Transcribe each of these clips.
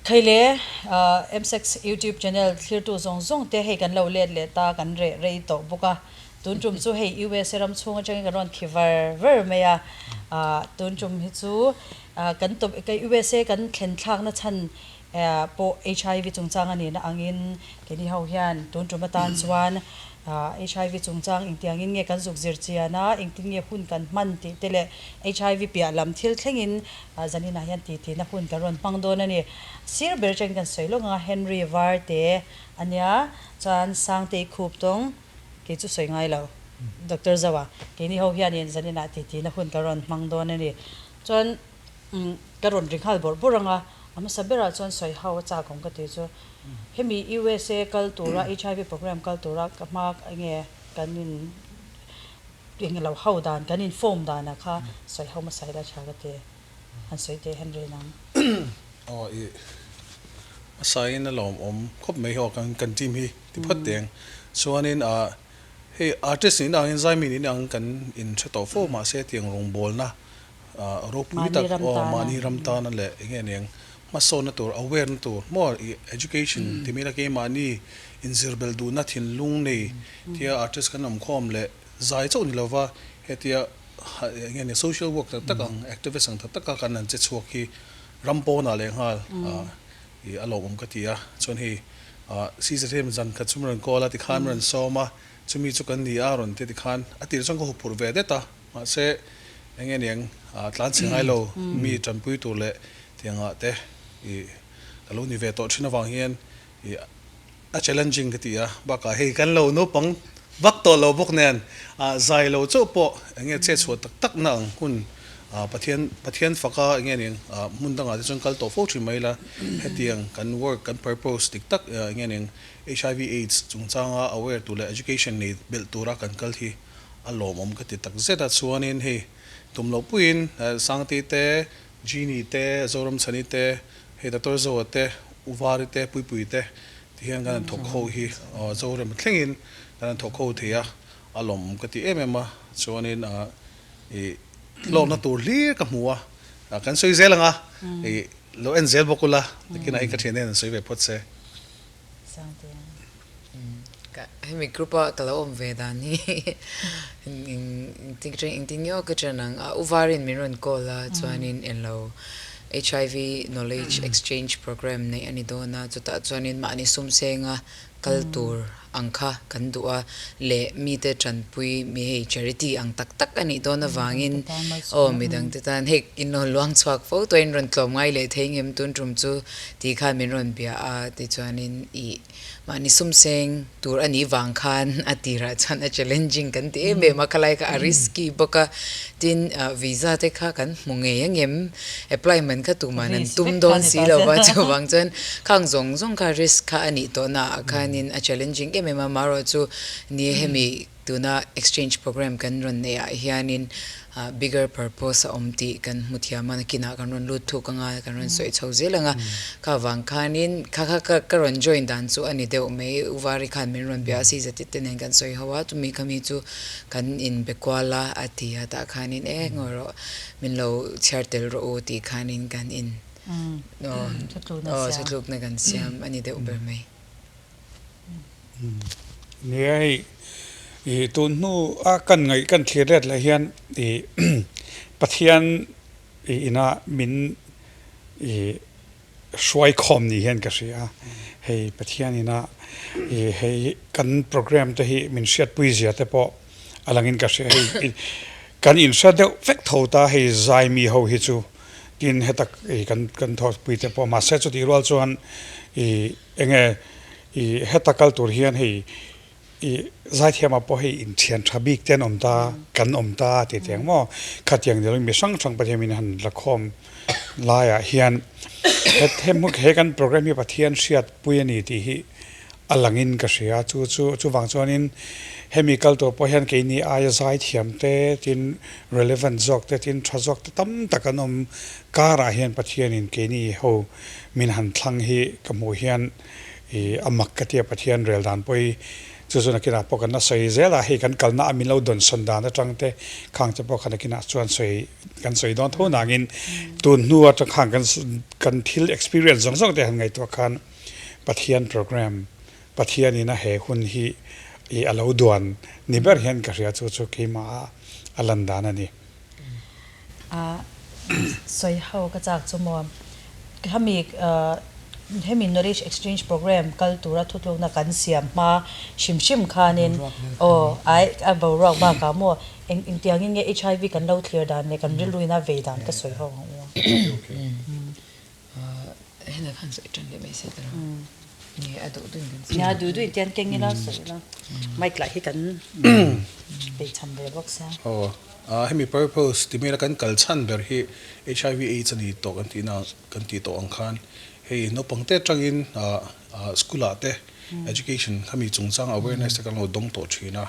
Khaile MSEX YouTube channel thlirtu zawng zawng te hei kan lo let leh ta kan reh rei tawh bawk a, tun tum chu hei USA ram chhung atangin kan rawn khi var var mai a, tun tum hi chu kan tawp USA kan thlen thlakna chhan pawh HIV chungchang a nihna angin keini ho hian tun tum atan chuan HIV chungchang engtiangin nge kan zuk zir chian a, engtin nge hun kan hman tih te leh HIV piah lam thil thlengin Zaninah hian titi na hun kan rawn hmang dawn a ni. Sir ber atangin kan sawi lawk ang a, Henry Varte a nia, chuan Sangtei Khup tawng kei chu sawi ngai lo, Doctor Zaua, keini ho hianin zaninah titi na hun kan rawn hmang dawn a ni. Chuan ka rawn ri nghal bawrh bawrh ang a, a hmasa berah chuan sawi ho a chak awm ka ti chu, hemi USA kal tura HIV program kal tura ka hma enge kan in Eng lo ho dan, kan in form dan ah kha sawi ho hmasa ila tha ka ti. Han sawi teh Henry nang. Aw i hmasa in a lawm awm khawp mai hi aw kan kan team hi ti phawt teh ang. Chuanin ah hei artist nih na angin zaimi nih na ang kan in hre tawh fo mahse tiang rawngbawlna ah ropui tak aw mahni ram tana leh eng nge niang hmasawnna tur aware na tur maw i education ti mai ila keimahni inzir belh duhna thinlung nei tia artist kan awm khawm leh Zai chauh ni lova hetia eng nge ni social work tak tak ang activist ang tak tak a kan han che chhuak hi ram pawnah leh nghal ih a lawmawm ka ti a, chuan hei Caesar hian zan khat chu min rawn call a tikhan min rawn sawm a, chumi chu kan ni a rawn ti tikhan a tir chuan ka huphurh ve det a, mahse eng nge niang tlan chhe ngai lo mi tanpui tur leh tiangah te ih ka lo ni ve tawh thin avang hian ih A challenging ka ti a, bakah hei kan lo naupang vak tawh lo bawk nen zai lo chauh pawh eng nge chet chhuah tak tak na ang hun Pathian Pathian faka eng nge ning hmun dangah te chuan kal tawh fo thin mai ila hetiang kan work kan purpose dik tak eng nge ning HIV aids chungchanga aware tur leh education nei belh tura kan kal hi a lawmawm ka ti tak zet a, chuanin hei tum loh puiin Sangti te Genie te Zoramchhani te Hei Doctor Zoa te, U Vari te, Puipui te ti hian kan han thawk ho hi Zorem thlengin kan han thawk ho thei a, a lawmawm ka ti em em a, chuanin ih hlawkna tur hlir ka hmu a, kan sawi zel ang a, ih lo en zel bawk ula, nakinah hi ka thian hian an sawi ve phawt se. Hemi group a ka lo awm ve dan hi engtin nge aw ka ṭan ang a, U Varin min rawn call a chuanin englo HIV knowledge exchange program neih a ni dawn a, chutah chuanin mahni sum senga kal tur ang kha kan duh a leh mite ṭanpui mi hei charity ang tak tak a nih dawn avangin aw midangte tan hei in rawn luang chhuak fo tawh a in rawn tlawm ngai leh thei ngem tun ṭum chu tih khan min rawn bia a tichuanin ih Mahni sumseng tur a nih vang khan a tirah chuan a challenging kan ti em em a, khalai kha a risky bawk a, tin visa te kha kan hmu ngei ang em, apply man kha tuman an tum dawn si lo va, chuvang chuan khang zawng zawng kha risk kha a nih tawh naah khanin a challenging em em a, amaherawhchu ni hemi Tuna exchange program kan rawn neih ah hianin bigger purpose a awm tih kan hmu thiam a, nakinah kan rawn lut thuk anga kan rawn sawi chho zel anga kha vang khanin kha kha ka rawn join dan chu a ni deuh mai. U Vari khan min rawn bia a, si zatit te nen kan sawi ho a, chumi khami chu kan inbe kual a a ti a, tah khanin e ngawi rawh min lo chhiar tel rawh u tih khanin kan in aw thutlukna kan siam a ni deuh ber mai. Nia hei ih tun hnu a kan ngaih kan thlir let leh hian ih Pathian ih ina min ih hruai khawm ni hian ka hria a, hei Pathian ina ih hei kan program te hi min hriatpui zia te pawh a langin ka hria hei kan inhre deuh vek tho ta hei zai mi ho hi chu tin heta ih kan kan thawhpui te pawh mahse chutih rual chuan ih Enge i heta kal tur hian hei i zaithiamah pawh hei inthian tha bik te an awm ta, kan awm ta tih tiang maw? Khatiang ni lovin mi hrang hrang Pathian min han la khawm laiah hian he kan program hi Pathian hriatpui a ni tih hi a langin ka hria. Chu chu chuvang chuanin hemi kal tur pawh hian keini aia zaithiam te tin relevant zawk te tin tha zawk te tam tak an awm karah hian Pathianin keini ho Min han thlang hi ka hmuh hian i a mak ka tia Pathian rel dan pawh hi Chu chu nakinah pawh kan la sawi zel a, hei kan kalna a min lo dawnsawn dan atang te khang te pawh kha nakinah chuan sawi kan sawi dawn tho nangin tun hnu atang khan kan kan thil experience zawng zawng te han ngaihtuah khan Pathian program Pathianin a he hun hi i a lo duan ni ber hian ka hria chu chu keimah a lan dan a ni. A sawi ho ka chak chu maw? Hemi hemi knowledge exchange program kal tura thutlukna kan siam hma hrim hrim khanin aw ai a boruak bakah maw eng engtiangin nge HIV kan lo thlir dan leh kan rilruin a vei dan ka sawi ho ang u. Hela khan sawi tan leh mai se ta lo. Nge a duh duhin kan sawi. Nia duh duhin tian keng ila sawi ila. Mic lah hi kan bei cham ve bawk sia. Aw hemi purpose ti mela kan kal chhan ber hi HIV aids a ni tawh kan tihna kan tih tawh ang khan hei naupang te atangin school ah te education khami chungchang awareness te kan lo dawng tawh thin a.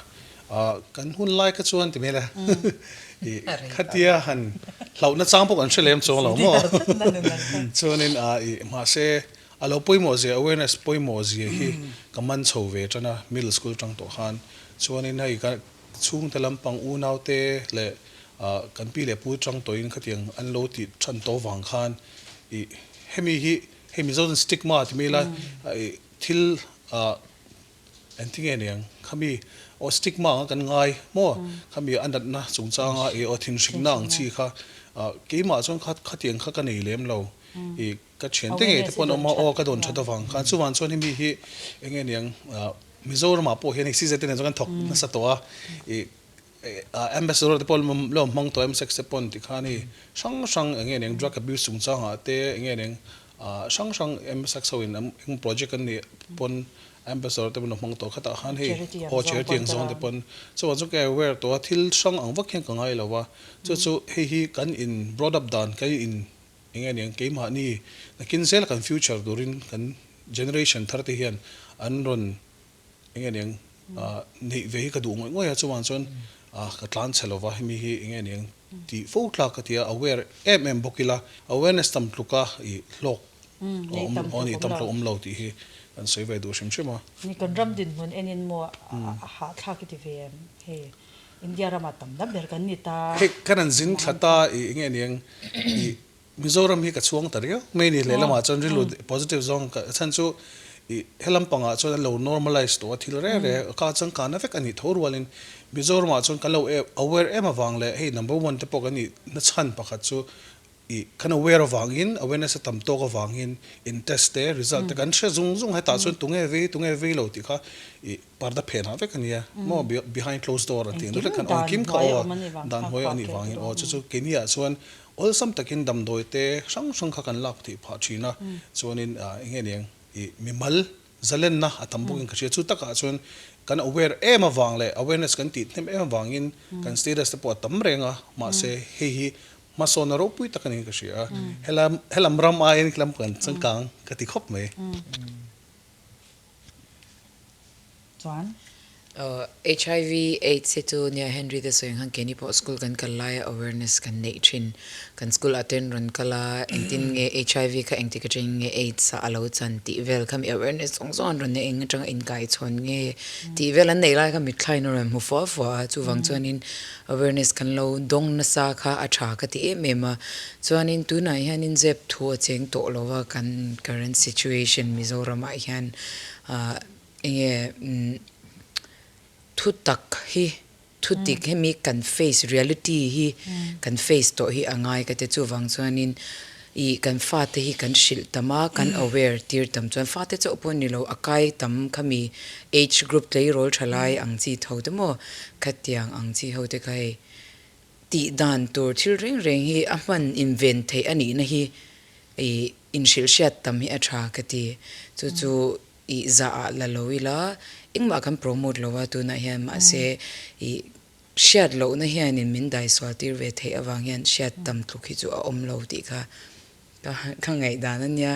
Kan hun lai kha chuan ti hmel a, i khatia han hlauhna chang pawh kan hre lem chuang lo maw? Chuanin i mahse a lo pawimawh zia awareness pawimawh zia hi ka man chho ve tan a middle school atang tawh khan. Chuanin hei ka chhungte lampang unaute leh kan pi leh pu atang tawhin khatiang an lo tih than tawh vang khan i hemi hi hei Mizo chuan stigma ti hmel a i thil Engtinge niang? Khami aw stigma anga kan ngai maw? Khami a natna chungchanga i aw thinhrikna ang chi kha keimah chuan kha khatiang kha ka nei lem lo. I ka thiante ngei te pawh an awm a, aw ka dawn that avang khan. Chuvang chuan hemi hi enge niang Mizoramah pawh hian hei CZ te nen chuan kan thawk nasa tawh a, i Ambassador te pawh lo hmang tawh em sex te pawn tikhan hei hrang hrang enge niang drug abuse chungchangah te enge niang hrang hrang sex ho in eng project an nih pawn Ambassador te pawn a hmang tawh khatah khan hei aw charity ang zawng te pawn chuvang chu ka aware tawh a thil hrang ang vak hian ka ngai lo a chu chu hei hi kan in brought up dan kan in enge niang keimahni nakin zel kan future turin kan generation thar te hian an rawn enge niang neih ve hi ka duh ngawih ngawih a chuvang chuan ka tlan chhe lova hemi hi enge niang tih fo tlak ka ti a aware em em bawk ila awareness tam tluka i hlawk Aw nih tam tluk awm lo tih hi kan sawi ve duh hrim hrim a. Ni kan ram dinhmun enin maw a hahthlak i ti ve em? Hei India ramah tam dam ber kan ni ta. Hei kan han zin thla ta i enge niang i Mizoram hi ka chhuang ta riau mai ni lehlamah chuan rilru positive zawng ka chhan chu i helam pangah chuan an lo normalize tawh a thil reng reng ka changkana vek a nih tho rualin Mizoramah chuan kan lo aware em avang leh hei number one te pawh kan nih na chhan pakhat chu I kan aware avangin, awareness a tam tawk avangin in test te, result te kan hre zung zung hetah chuan tunge vei, tunge vei lo tih kha i parda phenah vek a nia maw, behind closed door an tih ang hlek khan aw engkim kha aw dan hnuai a nih vangin aw chu chu keini ah chuan awlsam takin damdawi te hrang hrang kha kan lak tih phah thin a, chuanin enge niang i mimal Zalenna a tam bawkin ka hria. Chu takah chuan kan aware em avang leh awareness kan tih hnem em avangin kan status te pawh a tam reng a, mahse hei hi hmasawnna ropui tak a niin ka hria a. Helam helam ram aiin helam kan changkang ka ti khawp mai. Chuan Hiv aids hi chu nia Henry te sawi ang khan keini pawh school kan kal laia awareness kan neih thin. Kan school ah ten rawn kal a, engtin nge hiv kha engtik atangin nge aids ah a lo chan tih vel kha mi awareness zawng zawng an rawn neih eng atanga inkaichhawn nge tih vel an neih lai kha mitthla in a rawn hmu fua fua a, chuvang chuanin awareness kan lo dawng nasa kha a tha ka ti em em a. Chuanin tunah hianin zep thu a cheng tawh lo a kan current situation Mizoram ah hian ah Enge thu tak hi, thu dik hemi kan face reality hi kan face tawh hi a ngai ka ti. Chuvang chuanin ih kan fate hi kan hrilh tam a, kan aware tir tam chuan fate chauh pawh ni lo, a kai tam khami age group tleirawl tha lai ang chi tho te maw khatiang ang chi ho te kha hei tih dan tur thil reng reng hi a hman inven theih a nihna hi ih inhrilh hriat tam hi a tha ka ti. Chu chu Ih zah ah la lo ila, engmah kan promote lo a tunah hian mahse ih hriat lohna hianin min daisual tir ve theih avang hian hriat tam tluk hi chu a awm lo tih kha ka ka ngaihdan a nia.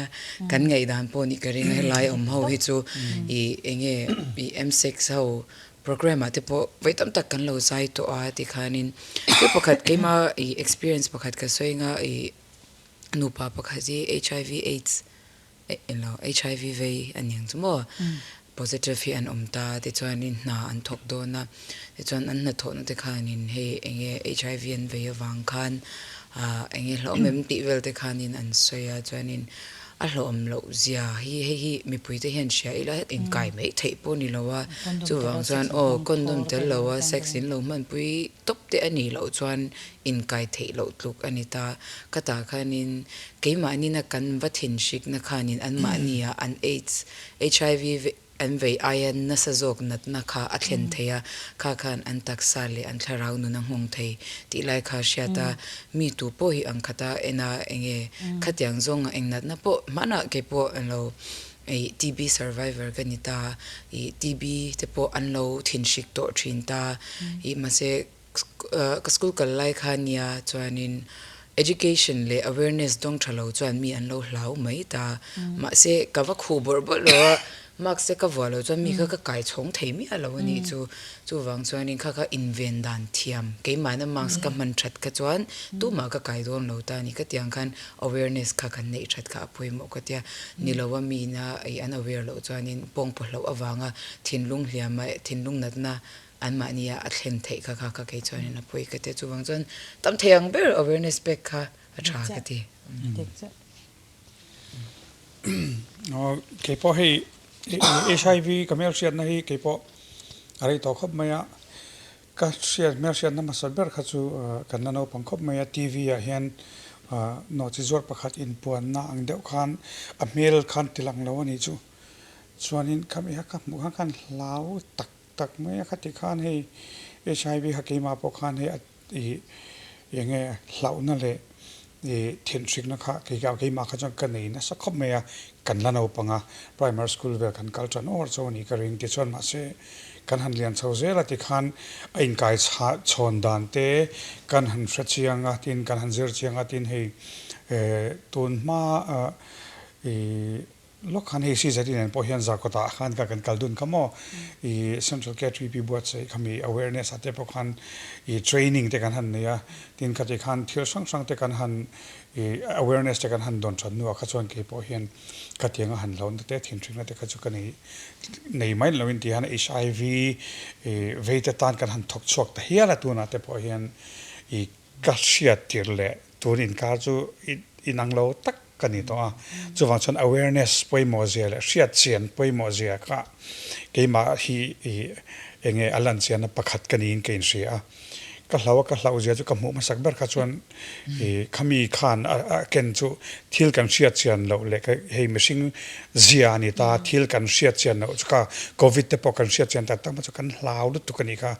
Kan ngaihdan pawh nih ka ring a, helai awm ho hi chu ih enge ih M-sex ho programme ah te pawh vawi tam tak kan lo zai tawh a tikhanin thil pakhat keima ih experience pakhat ka sawi anga ih nupa pakhat hi HIV aids Eng lo, HIV vei a niang chu maw? positive hi an awm ta tichuanin hna an thawk dawn a tichuan an hnathawhna te khanin hei eng nge HIV an vei avang khan ah eng nge hlauhawm em tih vel te khanin an sawi a chuanin a hlauhawm loh zia hi hei hi mipui te hian hria ila inkai mai theih pawh ni lo a chuvang chuan aw condom tel lo a sex in lo hmanpui tawp te a nih loh chuan inkai theih loh tluk a ni ta. Ka tah khanin keimahnin a kan va thinhrikna khanin anmahnia an aids, HIV, an vei aia nasa zawk natna kha a thlen thei a, kha khan an taksa leh an thlarau nun a nghawng thei tih lai kha hriat a, mi tu pawh hi ang khata en a enge khatiang zawnga eng natna pawh hmanah kei pawh an lo ih TB survivor ka ni ta, ih TB te pawh an lo thinhrik tawh thin ta, ih mahse Ka school kal lai kha nia chuanin education leh awareness dawng tha lo chuan mi an lo hlau mai ta. Mahse ka va khuh bawrh bawrh lo a, mask te ka vuah loh chuan mi kha ka kai chhawng thei miah lo a nih chu. Chuvang chuanin kha kha inven dan thiam keimahna mask ka hman that kha chuan tumah ka kai dawn lo ta a ni. Ka tiang khan awareness kha kan neih that kha a pawimawh ka tia. Ni lo a mina an aware loh chuanin pawngpaw hlauh avanga thinlung hliama thinlung natna Anmahnia a thlen theih kha kha kha kei chuanin a pawi ka ti a, chuvang chuan tam thei ang ber awareness pek kha a tha ka ti. Kei pawh hei HIV ka hmelhriatna hi kei pawh a rei tawh khawp mai a, ka hriat hmelhriatna hmasa ber kha chu kan la naupang khawp mai a, TV ah hian nawhchi zuar pakhat inpuanna ang deuh khan a hmel khan tilang lo a nih chu, chuanin khami kha ka hmuh khan khan hlau tak. Tak mai a khati khan hei HIV kha keimah pawh khan hei a ih eng nge hlauhna leh ih thinhrikna kha keimah kha chuan ka nei nasa khawp mai a, kan la naupang a, primary school vel kan kal tan awr chauh a nih ka ring tichuan mahse kan han lian chho zel a tikhan a inkai chhawn dan te kan han hre chiang a tin kan han zir chiang a tin hei tun hma ih Lawk khan hei CZE nen pawh hian Zarkawtah khan ka kan kal dun kha maw i Central KTP buatsaih kha mi awareness ah te pawh khan i training te kan han nei a, tin khati khan thil hrang hrang te kan han i awareness te kan han dawn that hnuah kha chuan kei pawh hian khatianga han hlauhna te thinhrinna te kha chu ka nei nei mai lo in ti hian HIV i vei te tan kan han thawk chhuak ta hial a tunah te pawh hian i Ka hriat tir leh tun inkar chu inang lo tak ka ni tawh a, chuvang chuan awareness pawimawh zia leh hriat chian pawimawh zia kha keimah hi eng nge a lan chianna pakhat ka niin ka inhria a. Ka hlau a, ka hlauh zia chu ka hmuh hmasak ber kha chuan khami khan a ken chu thil kan hriat chian loh leh hei mihring zia a ni ta, thil kan hriat chian loh chu kha covid te pawh kan hriat chian tak tak chu kan hlau lutuk a nih kha,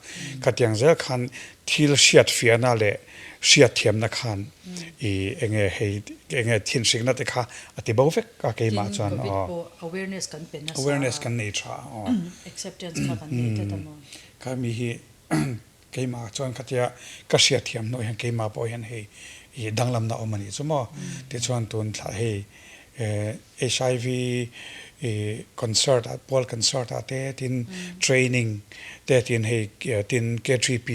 khatiang zel khan Thil hriatfiahna leh hriatthiamna khan i enge hei enge thinhrikna te kha a ti bo vek a keimah chuan aw. Tin Covid pawh awareness kan pe nasa a. Awareness kan nei tha aw. Acceptance kha kan nei tlat a maw. Kha mi hi keimah chuan khatia ka hriatthiam hnuah hian keimah pawh hian hei i danglamna awm a nih chu maw. Tichuan tun thla hei HIV concert ah pual concert ah te tin training te tin hei tin KTP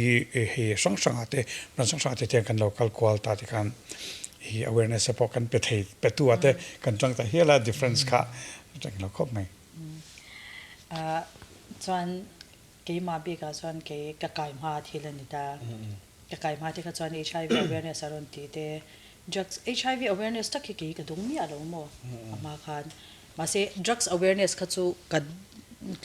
hei hrang hrang ah te hmun hrang hrang ah te hian kan lo kal kual ta ti khan hi awareness te pawh kan pe thei pe tu ah te kan tang ta hial a difference kha a tang lo khawp mai. Chuan Keimah bikah chuan kei ka kai hma thil a ni ta. Ka kai hma te kha chuan HIV awareness a rawn tih te, drugs, HIV awareness tak hi kei ka dawng miah lo maw a hma khan. Mahse drugs awareness kha chu ka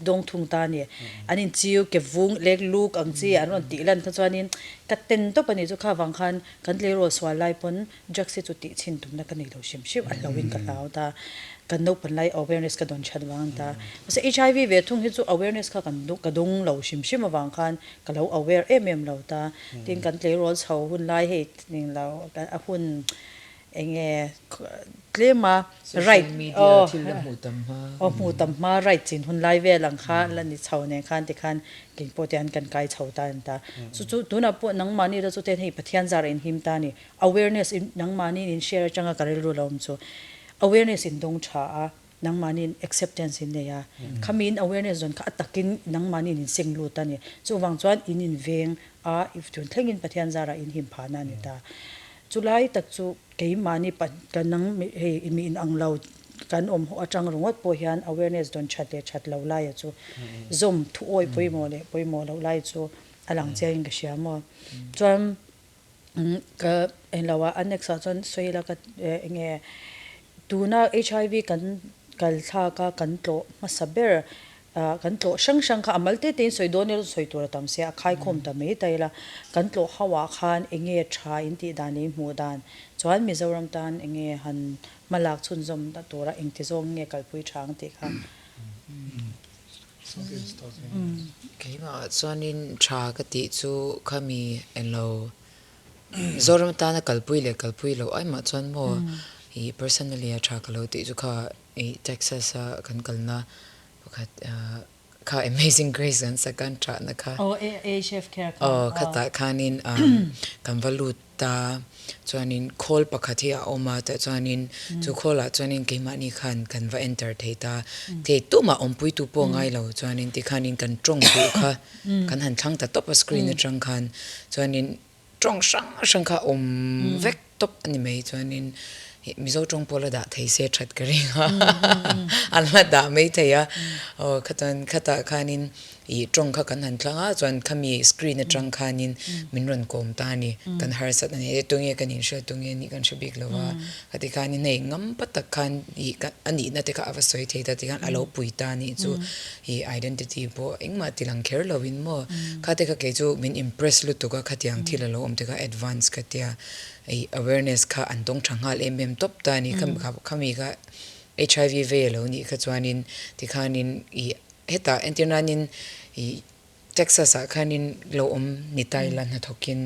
dawng thung ta a ni. An inchiu ke vung lek luk ang chi an rawn tih lan kha chuanin ka ten tawp a ni chu kha vang khan kan tleirawl sual lai pawn Drugs hi chu tih chhin tumna ka nei lo hrim hrim a hlauhin ka hlau ta. Kan naupan lai awareness ka dawn that vang ta. Mahse HIV ve thung hi chu awareness kha kan ka dawng lo hrim hrim avang khan ka lo aware em em lo ta. Tin kan tleirawl chho hun lai hei ning lo a hun eng nge tlem a right aw aw hmuh tam hma right chin hun lai vel ang kha la ni chho nen khan tikhan keng pawh te an kan kai chho ta an ta. Chu chu tunah pawh nangmahni la chu ten hei Pathian zar a inhim ta a ni. Awareness in nangmahni in share atanga ka rilru lo awm chu awareness in dawng tha a, nangmahni in acceptance in nei a, khami in awareness zawn kha a takin nangmahni in in seng lut a ni. Chuvang chuan in in veng a, if tun thlengin Pathian zarah in him phahna a ni ta. Chulai tak chu keimahni ka nang hei mi in ang lo. kan awm ho atang ringawt pawh hian awareness dawn that leh that lo laia chu zawm thu awih pawimawh leh pawimawh loh lai chu a lang chiang in ka hria maw. Chuan ka englo ah a next ah chuan sawi ila ka enge tuna HIV kan kal thlak a kan tlawh hmasa ber Kan tlawh hrang hrang kha a mal te tein sawi dawn ila sawi tur a tam sia, a khaikhawm ta mai ta ila. Kan tlawh ho ah khan eng nge tha in tih dan leh in hmuh dan chuan Mizoram tan eng nge han hma lak chhunzawm na tura engti zawng nge kalpui tha ang tih kha. Keimah chuanin tha ka tih chu khami englo Mizoram tana kalpui leh kalpui loh aimah chuan maw ih personally a tha ka lo tih chu kha Ih Texas a kan kalna pakhat kha Amazing Grace kan sak kan ṭahna kha. Aw AHF care kha. Aw khatah khanin kan va lut ta chuanin khawl pakhat hi a awm a tah chuanin chu khawlah chuanin keimahni khan kan va enter thei ta thei tumah awmpuitu pawh ngai lo chuanin tikhanin kan tawng duh kha kan han thlang ta tawp a screen atang khan chuanin Tawng hrang hrang kha awm vek tawp a ni mai chuanin Mizo tawng pawh la dah thei se that ka ring a, an la dah mai thei a, aw khatan khatah khanin ih tawng kha kan han thlang a chuan khami screen atang khanin min rawn kawm ta a ni, kan harsat a ni e tunge kan inhriat tunge nih kan hre bik lo va, khati khanin hei ngam pa tak khan ih a nihna te kha a va sawi thei ta tikhan a lo pui ta a nih chu. I identity pawh engmah ti lang kher lo in maw? Kha te kha kei chu min impress lutuk a, khatiang thil a lo awm te kha advance ka tia, i awareness kha an dawng tha nghal em em tawp ta a ni. Khami kha HIV vei a lo nih kha chuanin tikhanin i hetah entir nanin i Texas ah khanin lo awm ni ta ila hnathawkin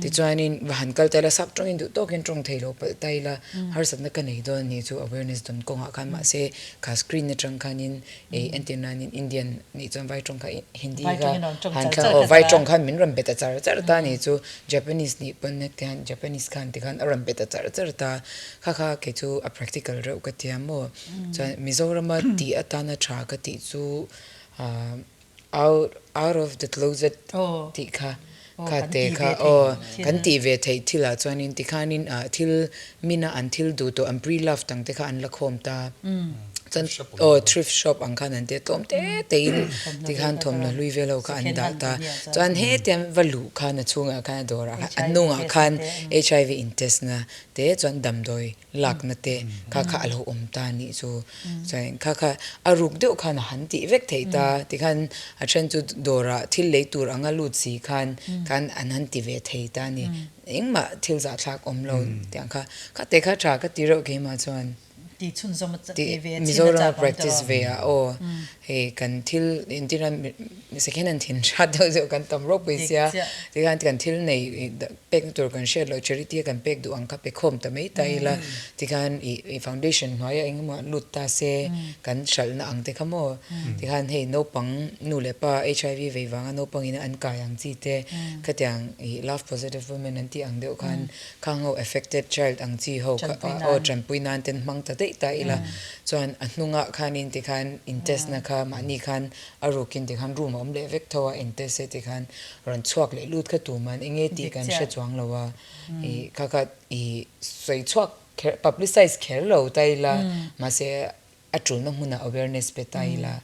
tichuanin va han kal ta ila sap tawngin duh tawkin tawng thei lo palh ta ila harsatna ka nei dawn ni chu awareness dawn kawngah khan mahse kha screen atang khanin ei entir nanin Indian nih chuan vai tawng kha Hindi kha han thlang aw vai tawng khan min rawn be ta char char ta ni chu Japanese nih pawn hetiang Japanese khan tikhan a rawn be ta char char ta kha kha kei chu a practical reuh ka tia maw chuan Mizorama tih atana tha ka tih chu ah Out out of the closet tih kha kha te kha aw kan tih ve theih thil ah chuanin tikhanin ah thil mina an thil duh tawh an pre-loved ang te kha an la khawm ta chuan aw thrift shop ang khan an tia tlawm te te in tikhan thawmhnaw hlui vel ho kha an dah ta chuan hetiang va luh khan a chhungah khan a dawrah khan a hnungah khan HIV in test na te chuan damdawi lakna te kha kha a lo awm ta a nih chu. Chuan kha kha a ruk deuh khan a han tih vek theih ta tikhan a then chu dawrah thil lei tur anga lut si khan khan an han ti ve thei ta a ni. Engmah thil zahthlak awm lo tiang kha kha te kha tha ka ti reuh keimah chuan. Tih chhunzawm a ti ve a chin a chak awm tawh. Ve a aw hei kan thil entir a second hand thin hrat deuh deuh kan tam ropui sia tikhan kan thil nei pek na tur kan hriat loh charity a kan pek duh ang kha pe khawm ta mai ta ila tikhan ih foundation hnuaia engemaw lut ta se kan hralhna ang te kha maw tikhan hei naupang nu leh pa HIV vei vanga naupang in an kai ang chi te khatiang ih love positive women an tih ang deuh khan khang ho affected child ang chi ho kha aw tanpui nan ten hmang ta daih ta ila chuan a hnungah khanin tikhan in test na kha mahni khan a rukin tikhan room a awm leh vek tho a in test se tikhan rawn chhuak leh lut kha tuman enge tih kan hre chuang lo a ih kha kha ih sawi chhuak kher publicize kher lo ta ila mahse a tulna hmunah awareness pe ta ila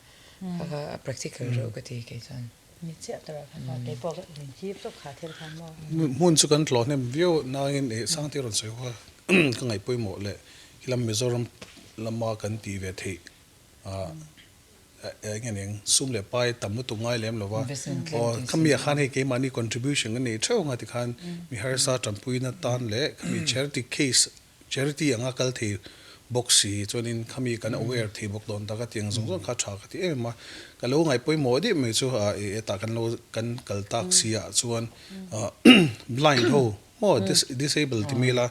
kha kha a practical reuh ka ti kei chuan. Ni chiah ta rah kha kei pawh min hip tawp kha thil khan maw. Hmun chu kan tlawh hnem viau nangin ih Sangte rawn sawi kha ka ngaih pawimawh leh helam Mizoram lama kan tih ve theih ah eng nge eng sum leh pai tam lutuk ngai lem lova aw khami ah khan hei keimahni contribution ka nei theuh anga tikhan mi harsa tanpuina tan leh khami charity case charity anga kal thei bawk si chuanin khami kan aware thei bawk dawn tak a tiang zawng zawng kha tha ka ti em em a ka lo ngaih pawimawh deuh mai chu ah ih hetah kan lo kan kal tak si ah chuan ah blind ho maw disable ti mai ila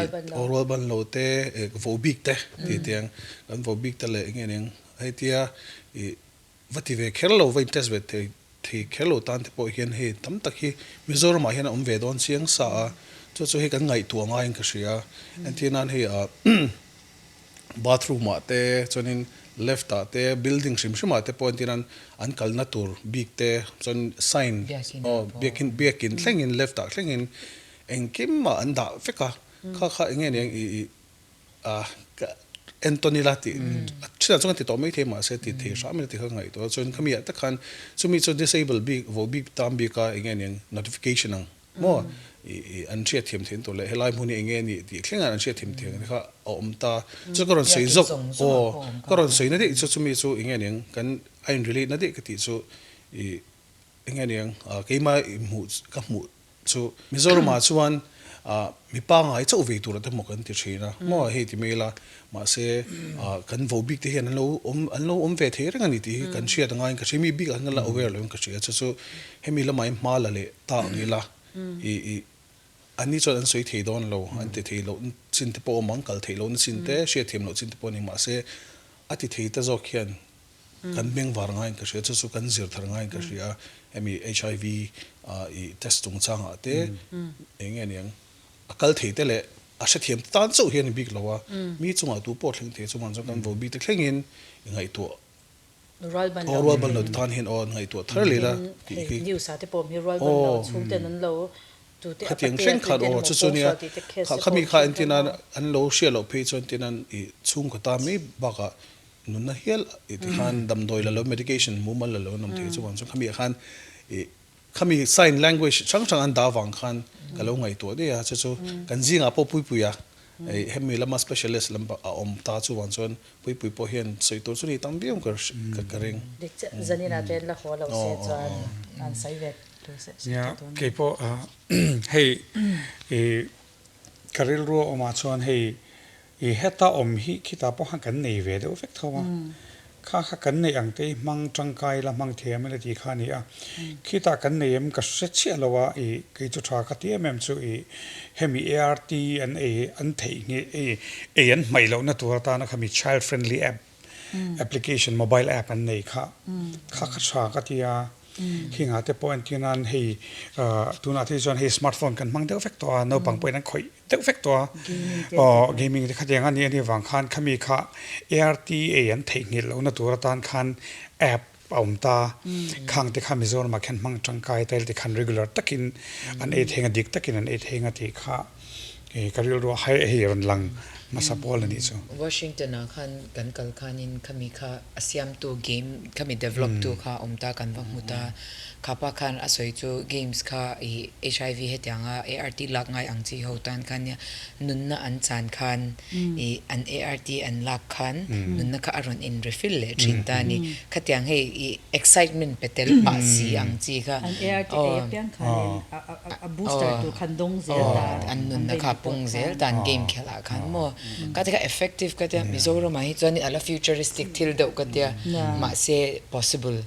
ih aw rualban lo te ih vohbik te tih tiang kan vohbik te leh eng nge eng Heitia i va ti ve kher lo, va in test ve thei thei kher lo tan te pawh hian hei tam tak hi Mizoram ah hian a awm ve dawn chiang sa a, chu chu hei kan ngaihtuah ngaiin ka hria. Entir nan hei ah bathroom ah te chuanin left ah te building hrim hrim ah te pawh entir nan an kalna tur bik te chuan sign aw biakin biakin thlengin left ah thlengin engkim ah an dah vek a, kha kha enge niang i i ah ka. Entawn ila tih a thinah chuan ka ti tawh mai thei mahse ti thei hram ila tih kha ka ngaihtuah a, chuan khami ah tak khan chumi chu disable bik vo bik tan bik a eng nge aniang notification ang maw ih an hriat thiam theih tur leh helai hmun hi eng nge anih tih thleng ah an hriat thiam theih ang te kha a awm ta, chu ka rawn sawi zawk aw ka rawn sawi na daih chu chumi chu eng nge aniang kan a in relate na daih ka tih chu ih eng nge aniang keimah hmuh ka hmuh Chu Mizoramah chuan mi pangngai chauh vei tur te maw kan ti thin a, maw hei ti mai ila, mahse kan vo bik te hian an lo awm an lo awm ve thei reng a ni tih hi kan hriat a ngaiin ka hria, mi bik ah hian kan la aware lo in ka hria, chu chu hemi lamah hian hma la leh ta ang ila ih ih an ni chuan an sawi thei dawn lo, an ti thei loh chin te pawh a awm ang, kal theih lohna chin te, hriatthiam loh chin te pawh a ni, mahse a ti thei ta zawk hian Kan bengvar ngaiin ka hria, chu chu kan zir thar ngaiin ka hria a, hemi HIV i test chungchangah te eng nge niang a kal thei te leh a hrethiam te tan chauh hian i bik lo a, mi chungah tu pawh thleng thei chuan chuan kan vobi te thlengin i ngaihtuah aw rualban lo te tan hian aw ngaihtuah thar leh la tih hi aw khatiang thleng khan aw chu chu nia khami kha entir nan an lo hriat loh phei chuan entir nan i chhungkaw ta mai bakah Nunna hial i ti khan damdawi la lo medication mumal la lo an awm thei chuvang chuan khami ah khan i khami sign language hrang hrang an dah avang khan ka lo ngaihtuah daih a chu chu kan zingah pawh Puipuia i hemi lama specialist lam a awm ta chuvang chuan Puipui pawh hian sawi tur chu ni tam viau ka ka ring. Dik chiah zanin ah te la haw lo se chuan an sawi ve tur se Nia keipawh hei i ka rilru a awmah chuan hei I heta awm hi khitah pawh khan kan nei ve deuh vek tho a, kha kha kan neih ang te hi hmang tangkai la hmang thiam ila tih kha a ni a, khitah kan nei em ka hre chiah lo a, i kei chu tha ka ti em em chu i hemi ART an ei an theihnghilh ei ei an hmaih lohna tur atana khami child friendly app application mobile app an nei kha kha kha tha ka ti a, khingah te pawh entir nan hei tunah te hi chuan hei smartphone kan hmang deuh vek tawh a, naupang pawhin an khawih deuh vek tawh a, aw gaming te khatiang a nih anih vang khan khami kha ARTA an theihnghilh lohna tur atan khan app a awm ta, khang te kha Mizoramah khian hmang tangkai ta ila tikhan regular takin an ei thei anga dik takin an ei thei anga tih kha ka rilru a hai hei rawn lang hmasa pawl a nih chu. Washington ah khan kan kal khanin khami kha a siamtu game khami develop tu kha a awm ta kan va hmu ta. Kha pa khan a sawi chu games kha i HIV hetianga ART lak ngai ang chi ho tan khan nia nunna an chan khan i an ART an lak khan nunna kha a rawn in refill leh thin ta a ni. Khatiang hei i excitement pe tel pah si ang chi kha An ART ei apiang khanin a booster tur khan dawng zel ta an nunna kha pung zel ta an game khelh ah khan maw ka ti kha effective ka tia Mizoram ah hi chuan a la futuristic thil deuh ka tia mahse possible.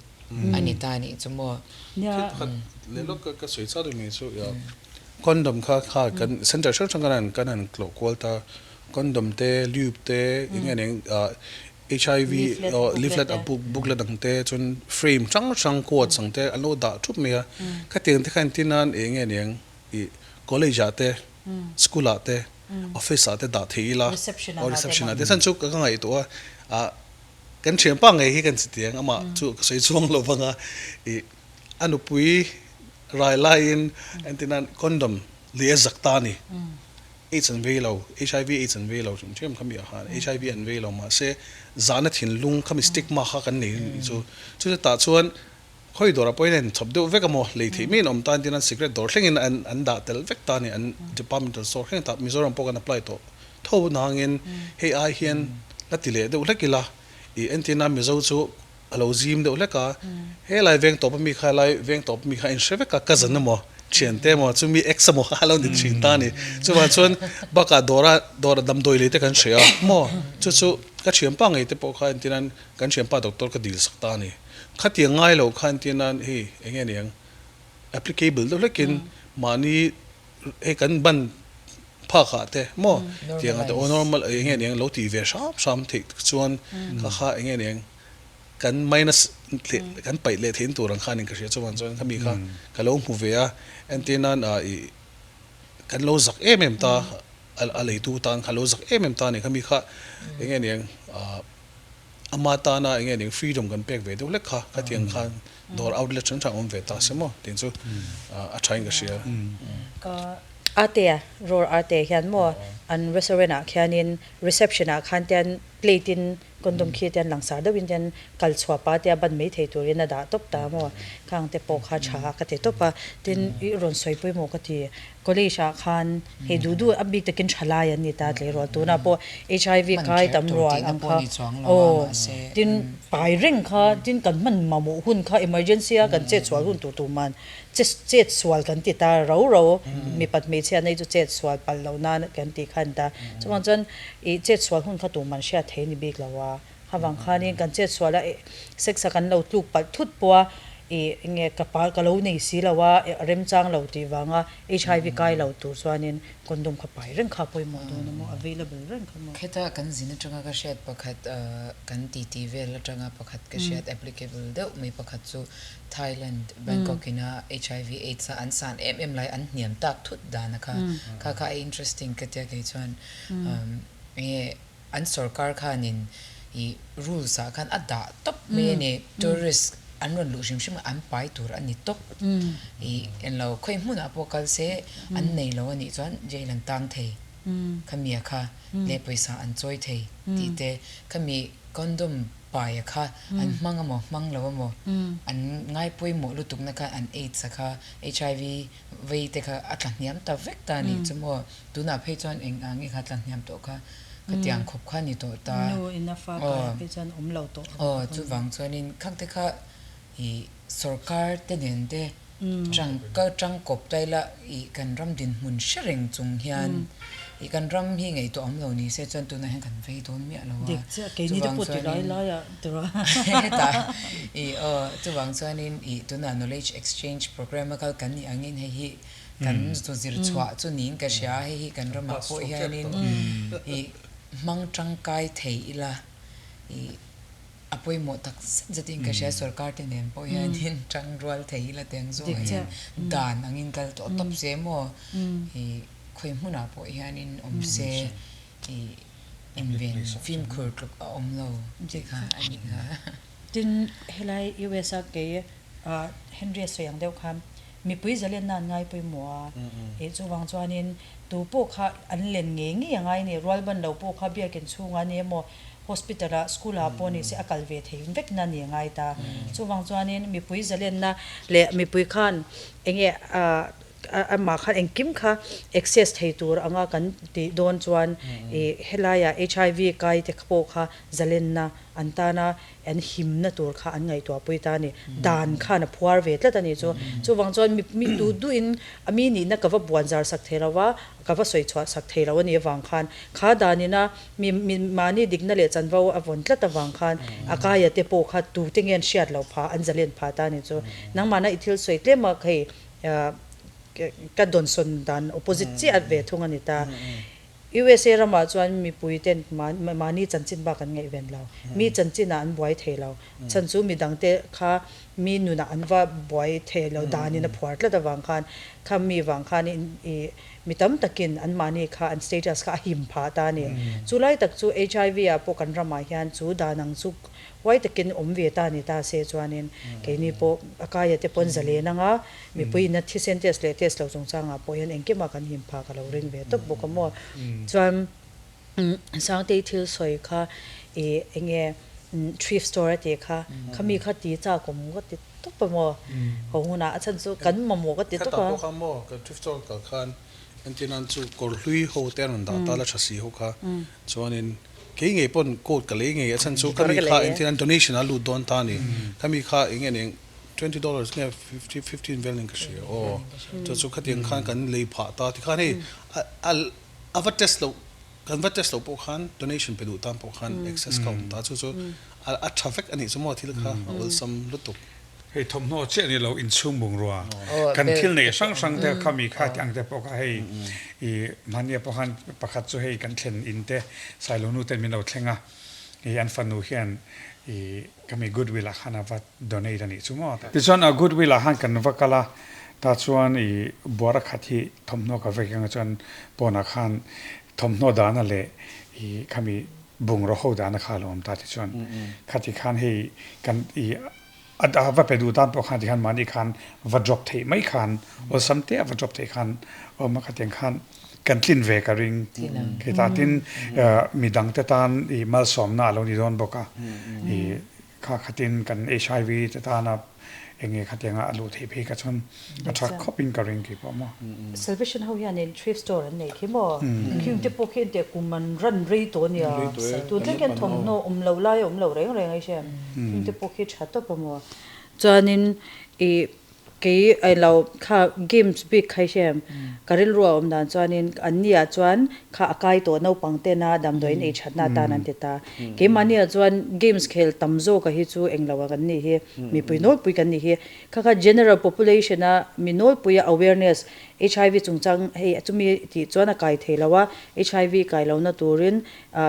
a ni ta nih chu maw. Thil pakhat leh lawk ka sawi chak reng mai chu condom kha kha kan center hrang hrang kan han kan han tlawh kual ta condom te lube te eng nge eng HIV leaflet a book booklet ang te chuan frame hrang hrang quotes ang te an lo dah thup mai a khatiang te kha entir nan eng nge eng ih college ah te school ah te office ah te dah thei ila reception ah te chuan chu ka ngaihtuah a ah Kan thianpa ngei hi kan chitiang amah chu ka sawi chuang lo vang a, ih a nupui rai laiin entirnan condom leh a zak ta a ni. Aids an vei lo, HIV aids an vei lo hrim hrim khami ah khan HIV an vei lo mahse zahna thinlung khami stigma kha kan nei anih chu. Chu chutah chuan khawi dawrah pawhin a inchhawp deuh vek a maw, lei theih maiin a awm ta entirnan cigarette dawr thlengin an an dah tel vek ta a ni, an departmental store thleng tah Mizoram pawh kan apply tawh. Tho nangin hei ai hian la ti leh deuh hlek ila, i entirna Mizo chu a lo zim deuh hlek a, helai veng tawp ami kha helai veng tawp ami kha a inhre vek a, cousin emaw thiante emaw chumi ex emaw kha a lo ni thin ta a ni. Chuvang chuan bakah dawra dawra damdawi lei te kan hria a maw, chu chu ka thianpa ngei te pawh kha entirnan kan thianpa doctor ka dil sak ta a ni. Khatiang ngai lo kha entirnan hei eng nge niang applicable deuh hlekin mahni hei kan ban phak ah te maw tiang ah te aw normal eng nge niang lo tih ve hram hram theih chuan kha kha eng nge niang kan minus leh kan paih leh theih tur ang khan in ka hria chuan chuan khami kha ka lo hmu ve a entir nan ah ih kan lo zak em em ta a leitu tan kha lo zak em em ta a ni khami kha eng nge niang ah Ama tana eng nge ning freedom kan pek ve deuh hlek kha khatiang khan dawr outlet hrang hrang awm ve ta se maw tih chu a tha in ka hria. Ka Ate Roar Ate hian maw an restaurant ah khianin reception ah khan te an plate in condom khi te an langsar deuhin te an kal chhuah pah te a ban mai thei turin a dah tawp ta maw khang te pawh kha tha ka ti tawp a tin i rawn sawi pawimawh ka ti college ah khan hei duh duh a bik takin tha lai an ni ta tleirawl tunah pawh HIV kai tam rual ang kha aw tin pai reng kha tin kan hman mamawh hun kha emergency a kan chet chhuah hun tur tur man Che chet sual kan ti ta ro ro, mipat hmeichhia nei chu chet sual palh loh nan kan tih kha a ni ta. Chuvang chuan ih chet sual hun kha tuman hriat thei a ni bik lo a, khavang khanin kan chet sual a sex a kan lo tluk palh thut pawh a ih enge ka pa ka lo nei si lo a, remchang lo tih vanga HIV kai lo tur chuanin condom kha pai reng kha a pawimawh dawn a maw, available reng kha maw. Kheta kan zin atanga ka hriat pakhat kan titi vel atanga pakhat ka hriat applicable deuh mai pakhat chu Thailand, Bangkok ina HIV aids a an san em em lai an hniam tak thut dan a kha kha kha a interesting ka tia kei chuan enge an sorkar khanin ih rules ah khan a dah tawp mai a ni tourist an rawn luh hrim hrim a an pai tur a ni tawp ih englo khawi hmunah pawh kal se an nei lo a nih chuan jail an tang thei khami a kha leh pawisa an chawi thei tih te khami condom Paia kha an hmang amaw hmang lo amaw an ngai pawimawh lutukna kha an aids a kha HIV vei te kha a tla hniam ta vek ta anih chu maw tunah phei chuan eng ang nge kha tla hniam tawh kha khatiang khawp kha ni tawh ta Nu in a fa kai phei chuan awm lo tawh aw chuvang chuanin khang te kha ih sorkar te nen te Chang ka chang kawp ta ila ih kan ram dinhmun hre reng chung hian ih kan ram hi ngaihtuah awm lo ni se chuan tunah hian kan vei dawn miah lo a, Dik chiah keini te chuvang pawh ti lai chuanin lai ah tura. Hetah ih aw chuvang chuanin ih tunah knowledge exchange program a kal kan nih angin hei hi kan zu zir chhuah chu niin ka hria a, hei hi kan ramah pawh hianin ih hmang tangkai thei ila ih A pawimawh tak zet zetin ka hria, sorkar te nen pawh hianin tang rual thei ila teng zawngah hian dan angin kal tawh tawp se maw ih khawi hmunah pawh hianin awm se ih inven fimkhur tluk a awm lo tih kha a ni kha. Tin, helai US a kei Henry a sawi ang deuh khan mipui zalenna an ngai pawimawh a, ih chuvang chuanin tu pawh kha an len ngei ngei a ngai a ni, rualban lo pawh kha biakin chhungah a ni emaw Hospital ah, school ah pawh ni se a kal ve thei vek na ni a ngai ta. Chuvang chuanin mipui zalenna leh mipui khan enge amah khan engkim kha access thei tur anga kan tih dawn chuan ih helaiah HIV kai te pawh kha zalenna an tana an himna tur kha an ngaihtuah pui ta a ni. Dan khan a phuar ve tlat a ni chu. Chuvang chuan mi duh duhin a mi nihna ka va buan zar sak thei lo va, ka va sawi chhuah sak thei lo a nih avang khan kha danina Mi mahni dikna leh chanvo a vawn tlat avang khan a kaia te pawh kha tute nge an hriat loh phah, an zalen phah ta a ni chu. Nangmahna i thil sawi tlem a hei ka dawnsawn dan opposite chiah ve thung a ni ta. USA ramah chuan mipui ten mahni chanchin bak an ngaihven lo. Mi chanchinah an buai thei lo. Chhan chu midangte kha mi nunah an va buai thei lo danin a phuar tlat avang khan kha mi vang khan i Mi tam takin anmahni kha an status kha a him phah ta a ni. Chu lai tak chu HIV ah pawh kan ramah hian chu dan ang chu huai takin awm ve ta ni ta se chuanin keini pawh a kaia te pawn zalen anga mipui ina thisen test leh test lo chungchangah pawh hian engkimah kan him phah ka lo ring ve tawp bawk a maw. Chuan Sangtei thil sawi kha ih enge thrift store a tih kha khami kha ti chak awm ka ti tawp a maw ho hunah a chhan chu kan mamawh ka ti tawp a. Khatah pawh kha maw kan thrift store kal khan entirnan chu kawr hlui ho te an rawn dah ta la tha si ho kha chuanin kei ngei pawn coat ka lei ngei a chhan chu khami kha entirnan donation a lut dawn ta a ni khami kha eng nge eng $20 nge fifty fifteen vel nen ka hria aw chu chu khatiang khan kan lei phah ta tikhan hei a A va test loh, kan va test loh pawh khan donation pe duh tan pawh khan access kha a awm ta. Chu chu a tha vek a nih chu maw thil kha a awlsam lutuk. Hei thawmhnaw chiah ni lo inchhung bungrua kan thil nei hrang hrang te khami kha tih ang te pawh kha hei i hmania pawh khan pakhat chu hei kan thlen in te Sailo nu ten min lo thleng a i an fanu hian i khami goodwill ah khan a va donate a nih chu maw. Tichuan a goodwill ah khan kan va kal a, tah chuan i buara khat hi thawmhnaw ka vek anga chuan pawnah khan thawmhnaw dahna leh i khami bungraw ho dahna kha a lo awm ta tichuan khati khan hei kan i A va pe duh tan pawh khan tikhan mahni khan va drop theih mai khan awlsam te a va drop theih khan awm a khatiang khan kan tlin ve ka ring khitah tin midang te tan i malsawmna a lo ni dawn bawk a i kha khatin kan HIV te tana eng nge khatianga a luh theih phei kha chuan a tha khawp in ka ring kei pawh maw. Salvation ho hianin thrift store an nei khi maw? Khiung te pawh khi engtiah kum an ran rei tawh ania, tun thleng khian thawmhnaw awm lo lai a awm lo reng reng a i hria em? Khiung te pawh khi tha tawp a maw? Chuanin i kei ai lo kha games bik kha i hria em? Ka rilru a awm dan chuanin an ni ah chuan kha a kai tawh naupang tena damdawiin ei thatna atan an ti ta. Keimahni ah chuan games khel tam zawka hi chu englo ah kan nih hi, mipui nawlpui kan nih hi. Kha kha general population a mi nawlpuia awareness HIV chungchang hei chumi tih chuan a kai thei lo a, HIV kai lohna turin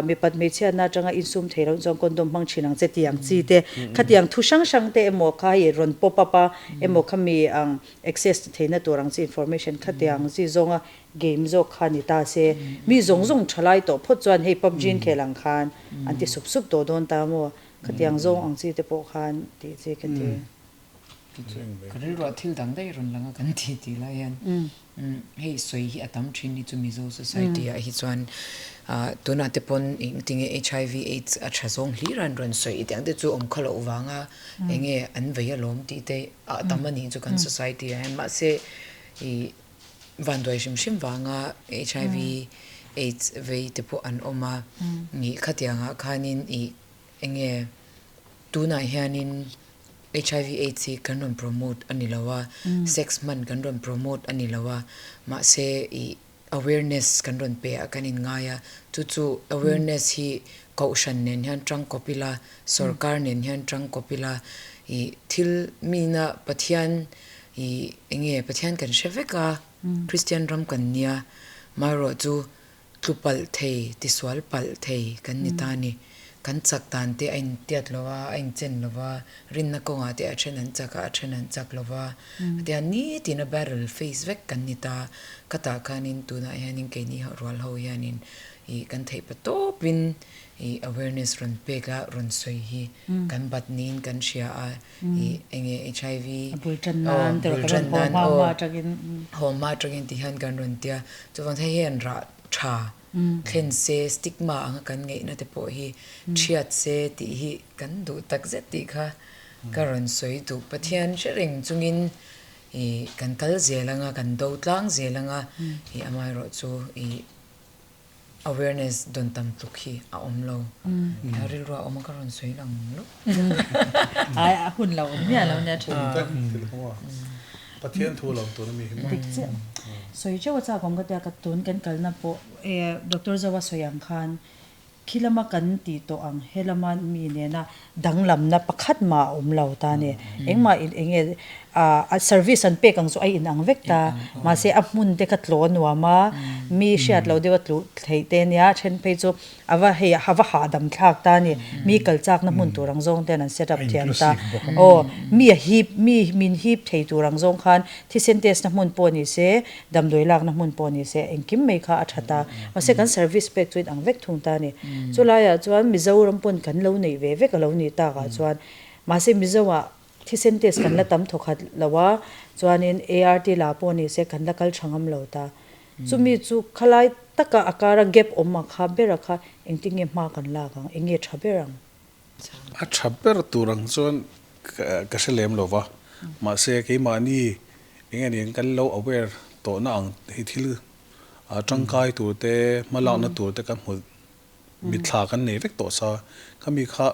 mipat hmeichhiatna atanga insum thei loh chuan condom hmang thin ang che tih ang chi te, khatiang thu hrang hrang te emaw kha hei rawn pop up a emaw khami ang access theihna tur ang chi information khatiang chi zawnga game zawk kha ni ta se, mi zawng zawng thalai tawh phawt chuan hei PUBG an khel ang khan an ti sup sup tawh dawn ta maw, khatiang zawng ang chi te pawh khan tih chi ka ti. Ka rilruah thil dang daih rawn lang a kan ti tih lai hian hei sawi hi a tam thin hi chu Mizo society ah hi chuan tunah te pawn engtinge HIV aids a tha zawng hlir an rawn sawi tiang te chu awm khaw loh vanga enge an vei alawm tih te a tam a nih chu kan society ah hian mahse ih vanduai hrim hrim vanga HIV aids vei te pawh an awm a ih khatiangah khanin ih Enge tunah hianin HIV aids hi kan rawn promote a ni lo a, sex hman kan rawn promote a ni lo a, mahse ih awareness kan rawn pe a kan inngai a, chu chu awareness hi kohhran nen hian tangkawp ila, sorkar nen hian tangkawp ila, ih thil mina Pathian ih enge Pathian kan hre vek a, Christian ram kan nia, maherawh chu Tlu palh thei, tisual palh thei kan ni ta a ni. Kan chak dan te a intiat lo a, a inchen lo va, rinna kawngah te a then an chak a, a then an chak lo va. Hetiang nitin a battle face vek kan ni ta. Ka tah khanin tunah hianin keini rual ho hianin ih kan theih pa tawpin ih awareness rawn pek a, rawn sawi hi kan bat niin kan hria a. Ih enge HIV A bul tan nan te erawh kan rawn haw hma hma atangin. Haw hma atangin ti hian kan rawn tia. Chuvang hei hian rah tha thlen se stigma anga kan ngaihna te pawh hi thiat se tih hi kan duh tak zet tih kha ka rawn sawi duh. Pathian hre reng chungin ih kan kal zel anga kan do tlang zel anga ih amaherawh chu ih Awareness dawn tam tluk hi a awm lo. He rilru a awm a ka rawn sawi lang lup. Ai a hun lo awm miah lo nia thin. Hun tak thil kha maw. Pathian thu lo tun ami hi maw. Dik chiah. Sawi teuh a chak awm ka tia ka tun kan kalna pawh e Doctor Zoa sawi ang khan khi lama kan tih tawh ang he lama mi nena danglamna pakhat mah a awm lo ta a ni. Engmah eng nge a service an pek ang chu a inang vek ta. Mahse a hmun te kha tlaw a nuam a, mi hriat lo deuh a tluh theih te ania, then phei chu a va hei a va hahdam thlak ta a ni. Mi kal chakna hmun tur ang zawng ten an set up thiam ta. Aw, mi a hip, mi min hip thei tur ang zawng khan thisen test na hmun pawh ni se, damdawi lakna hmun pawh ni se, engkim mai kha a tha ta. Mahse kan service pek chu inang vek thung ta a ni. Chulaiah chuan Mizoram pawn kan lo neih ve vek a lo nih takah chuan mahse Mizoah thisen test kan la tam thawkhat lo a, chuanin ART la pawh ni se kan la kal tha ngam lo ta. Chumi chu khalai taka a kara gap awm a kha bera kha engtin nge hma kan lak ang, eng nge tha ber ang? A tha ber tur ang chuan ka hre lem lo va, mahse keimahni eng nge niin kan lo aware tawhna ang hi thil tangkai tur te, hmalakna tur te kan hmu mitthla kan nei vek tawh sa, khami kha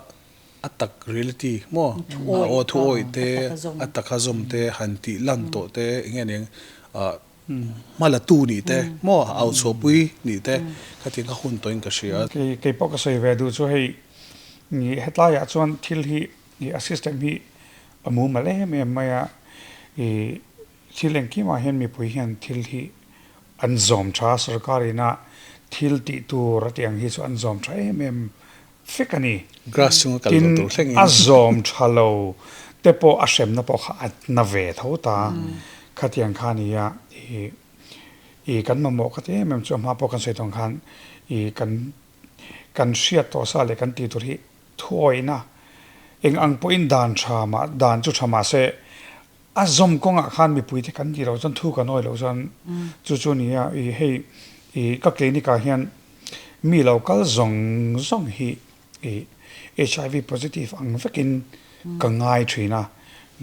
a tak reality maw aw thu awih te, a taka zawm te han tih lan tawh te eng nge niin Hmalatu nih te maw au chhuahpui nih te khatiang kha hun tawhin ka hria. Kei pawh ka sawi ve duh chu hei hetlaiah chuan thil hi a system hi a mumal em em mai a, ih thil engkimah hian mipui hian thil hi an zawm tha a, sorkar ina thil tih tur a tih ang hi chu an zawm tha em em fek a ni. Grass chunga kal lo tur thlengin. Tin, a zawm tha lo te pawh a hremna pawh kha a na ve tho ta. Khatiang kha a ni a, ih ih kan mamawh kha ti em em chu a hma pawh kan sawi tawng khan ih kan kan hriat tawh sa leh kan tih tur hi thuawihna Eng ang pawhin dan tha mah, dan chu tha mah se, a zawm kawngah khan mipuite kan tih loh chuan thu kan awi loh chuan chu chu a ni a, ih hei ih ka clinic ah hian mi lo kal zawng zawng hi ih HIV positive ang vekin ka ngai thin a,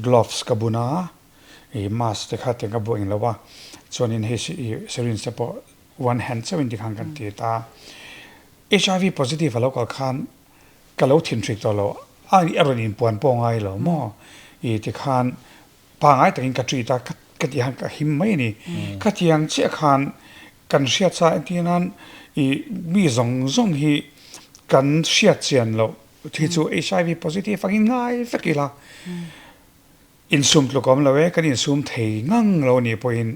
gloves ka bun a, ih mask te kha tiang ka buaih lo a, chuanin hei ih syringe te pawh one hand chauhin tikhan kan ti ta. HIV positive a lo kal khan ka lo thinhrik tawh lo, a a rawn inpuan pawh ngai lo maw? I tikhan pangai takin ka treat a, ka tih khan ka him mai a ni. Khatiang chiah khan kan hriat sa entir nan i mi zawng zawng hi kan hriat chian loh hi chu HIV positive angin ngai vek ila. Insum tluk awm lo e, kan insum thei ngang lo anih pawhin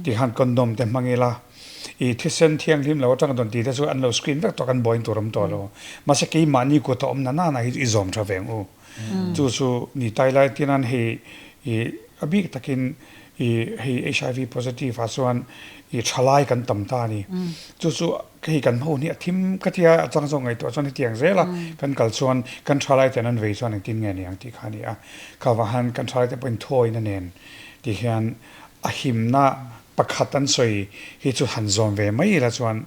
tikhan condom te hmang ila, i thisen thianghlim lo atanga dawn tih te chu an lo screen vek tawh kan buain tur awm tawh lo. Mahse keimahni kut a awm na nana hi i zawm tha ve ang u. Chu chu ni tai lai tin an hei i a bik takin i hei HIV positive ah chuan i thalai kan tam ta a ni. Chu chu Hei kan hmuh hi a thim ka tia a chang zawk ngaihtuah chuan hetiang zel a kan kal chuan kan thalai ten an vei chuan engtin nge ni ang tih kha a ni a. Kha vang han kan thalai te pawhin thuawina nen ti hian a himna pakhat an sawi hi chu han zawm ve mai ila chuan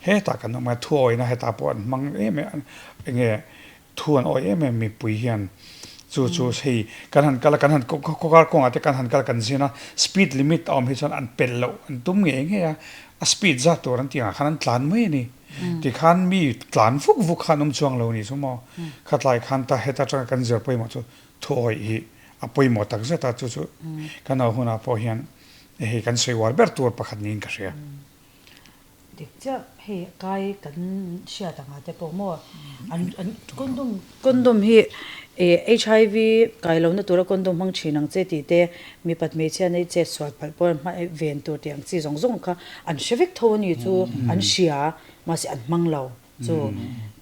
hetah kan awm a, thuawina hetah pawh an hmang em em enge Thu an awih em em mipui hian chu chu hei kan han kal a kan han khawkar kawngah te kan han kal kan zin a speed limit a awm hi chuan an pelh loh an tum ngei ngei a a speed zat tur an tih angah khan an tlan mai a ni tikhan mi tlan vuk vuk kha an awm chuang lo a ni chu maw khatlai khan ta heta atanga kan zir pawimawh chu thu awih hi a pawimawh tak zet a chu chu kan au hunah pawh hian hei kan sawi uar ber tur pakhat niin ka hria. Dik chiah hei kai kan hriat ang ah te pawh maw an an condom condom hi ih HIV kai lohna tura condom hmang thin ang che tih te mipat hmeichhia nei chet sual palh pawh hma ven tur tih ang chi zawng zawng kha an hre vek tho a ni chu an hria mahse an hmang lo. Chu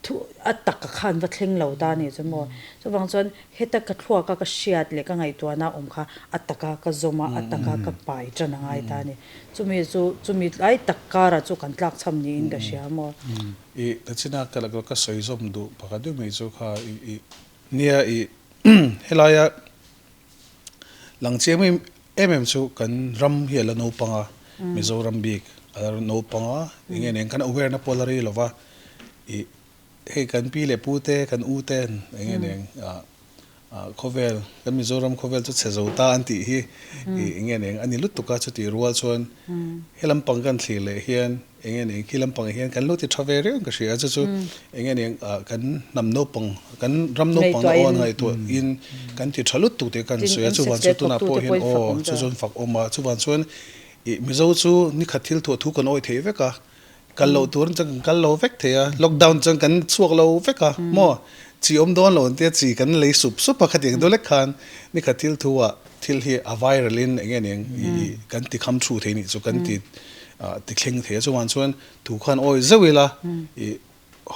thu a taka khan va thleng lo ta a nih chu maw. Chuvang chuan heta ka thluaka ka hriat leh ka ngaihtuahna awm kha a taka ka zawm a, a taka ka pai tan a ngai ta a ni. Chumi chu chumi lai tak karah chu kan tlak chham niin ka hria maw. I tachina ka la ka sawi zawm duh pakhat deuh mai chu kha i nia i helaia Lang chiang em em chu kan ram hi a la naupang a, Mizoram bik a la naupang a, eng nge nen kan aware na pawh a la rei lo va, ih hei kan pi leh pu te kan u ten eng nge nen ah khawvel kan Mizoram khawvel chu chhe zo ta an tih hi ih eng nge nen a ni lutuk a, chutih rual chuan he lampang kan thlir leh hian Eng nge nih khi lampang ah hian kan lo ti tha ve reng ka hria a chu chu eng nge nih kan hnam naupang kan ram naupang na aw an ngaihtuah in kan ti tha lutuk tih kan sawi a chuvan chu tunah pawh hian aw chu chuan fak awm a chuvan chuan ih Mizo chu nikhat thil thuah thu kan awih thei vek a kal loh tur chuan kan kal lo vek thei a lockdown chuan kan chhuak lo vek a maw chi awm dawn lo an tia chi kan lei sup sup a khatiang deuh lek khan nikhat thil thuah thil hi a viral in eng nge nih ih kan ti kham thu thei nih chu kan ti ti thleng thei a chuan chuan thu khan awi zeuh ila ih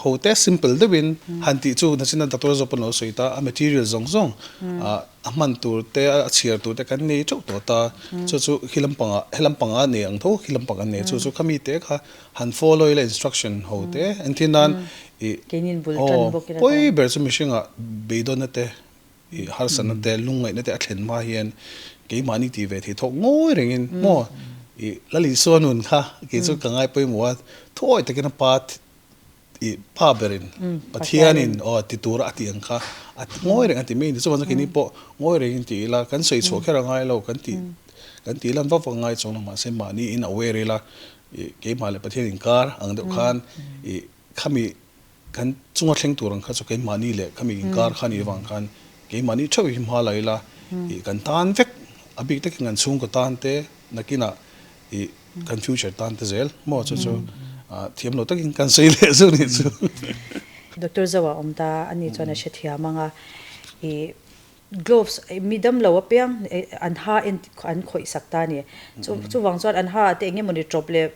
ho te simple deuh in han tih chu nachin a doctor zawk pawn a lo sawi ta a material zawng zawng a hman tur te a chhiar tur te kan nei teuh tawh ta chu chu khi lampang ah he lampang ah nei ang tho khi lampang an nei chu chu khami te kha han follow ila instruction ho te engtin nan ih aw pawi ber chu mihring ah beidawnna te I harsatna te, lungngaihna te a thlen hma hian keimahni tih ve thei thawk ngawi rengin maw i Lal Isua nun kha kei chu ka ngai pawimawh a, thuawi takin a pa i pa berin Pathianin aw ti tura a tih ang kha a ngawi reng a ti mai a ni. Chuvang chuan keini pawh ngawi rengin ti ila kan sawi chhuah kher a ngai lo kan tih kan tih lan vak vak a ngai chuang lo mahse mahni in aware ila i keimah leh Pathian inkar ang deuh khan i khami Kan chunga thleng tur ang kha chu keimahni leh khami inkar kha nih avang khan keimahni theuh hi hma la ila ih kan tan vek a bik takin kan chhungkaw tan te nakinah ih kan future tan te zel maw chu chu thiam lo takin kan sawi leh zeuh nih chu. Doctor Zoa awm ta a ni chuan a hrethiam ang a ih Gloves mi damlo apiang an ha en an khawih sak ta a ni. Chuvang chuan an ha ah te eng emawni tawp leh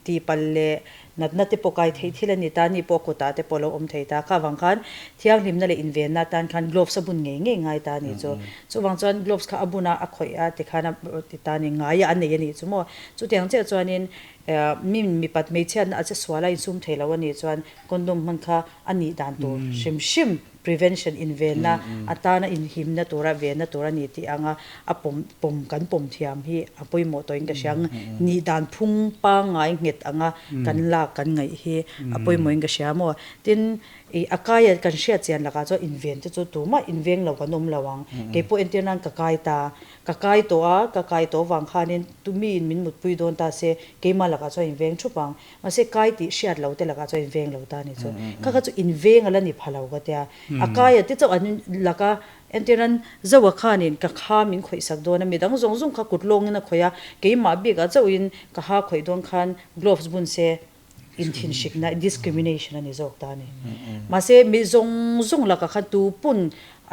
tihpalh leh natna te pawh kai theih thil a ni ta, ni pawh kutah te pawh a lo awm thei ta. Kha vang khan thianghlimna leh invenna atan khan gloves a bun ngei ngei ngai ta a ni chu. Chuvang chuan gloves kha a bun a, a khawih a tikhan a ti ta a ni, ngai a nei a nih chu maw. Chutiang chiah chuanin mi mipat hmeichhiatna a che sual a insum thei lo a nih chuan condom hman kha a nih dan tur hrim hrim. prevention, invenna atana inhimna tura venna tur a ni tih anga a pawm pawm kan pawm thiam hi a pawimawh tawhin ka hria ang. Nih dan phung pangngai nghet anga kan lak kan ngaih hi a pawimawhin ka hria maw. Tin, ih a kaia kan hriat chian lakah chuan inven te chu tumah inveng lo kan awm lo ang. Keipawh entir nan ka kai ta, ka kai tawh a, ka kai tawh avang khanin tumi in min mutpui dawn ta se keimah lakah chuan inveng thup ang. Mahse kai tih hriat lo te lakah chuan inveng lo ta a ni chu. Kha kha chu inveng a la ni pha lo ka tia. A kaia te chauh an laka entir an Zoa khanin ka kha min khawih sak dawn a, midang zawng zawng kha kut lawngin a khawih a, keimah bikah chauhin ka ha khawih dawn khan gloves bun se inthinhrikna, discrimination a ni zawk ta a ni. Mahse mi zawng zawng lakah khan tu pawn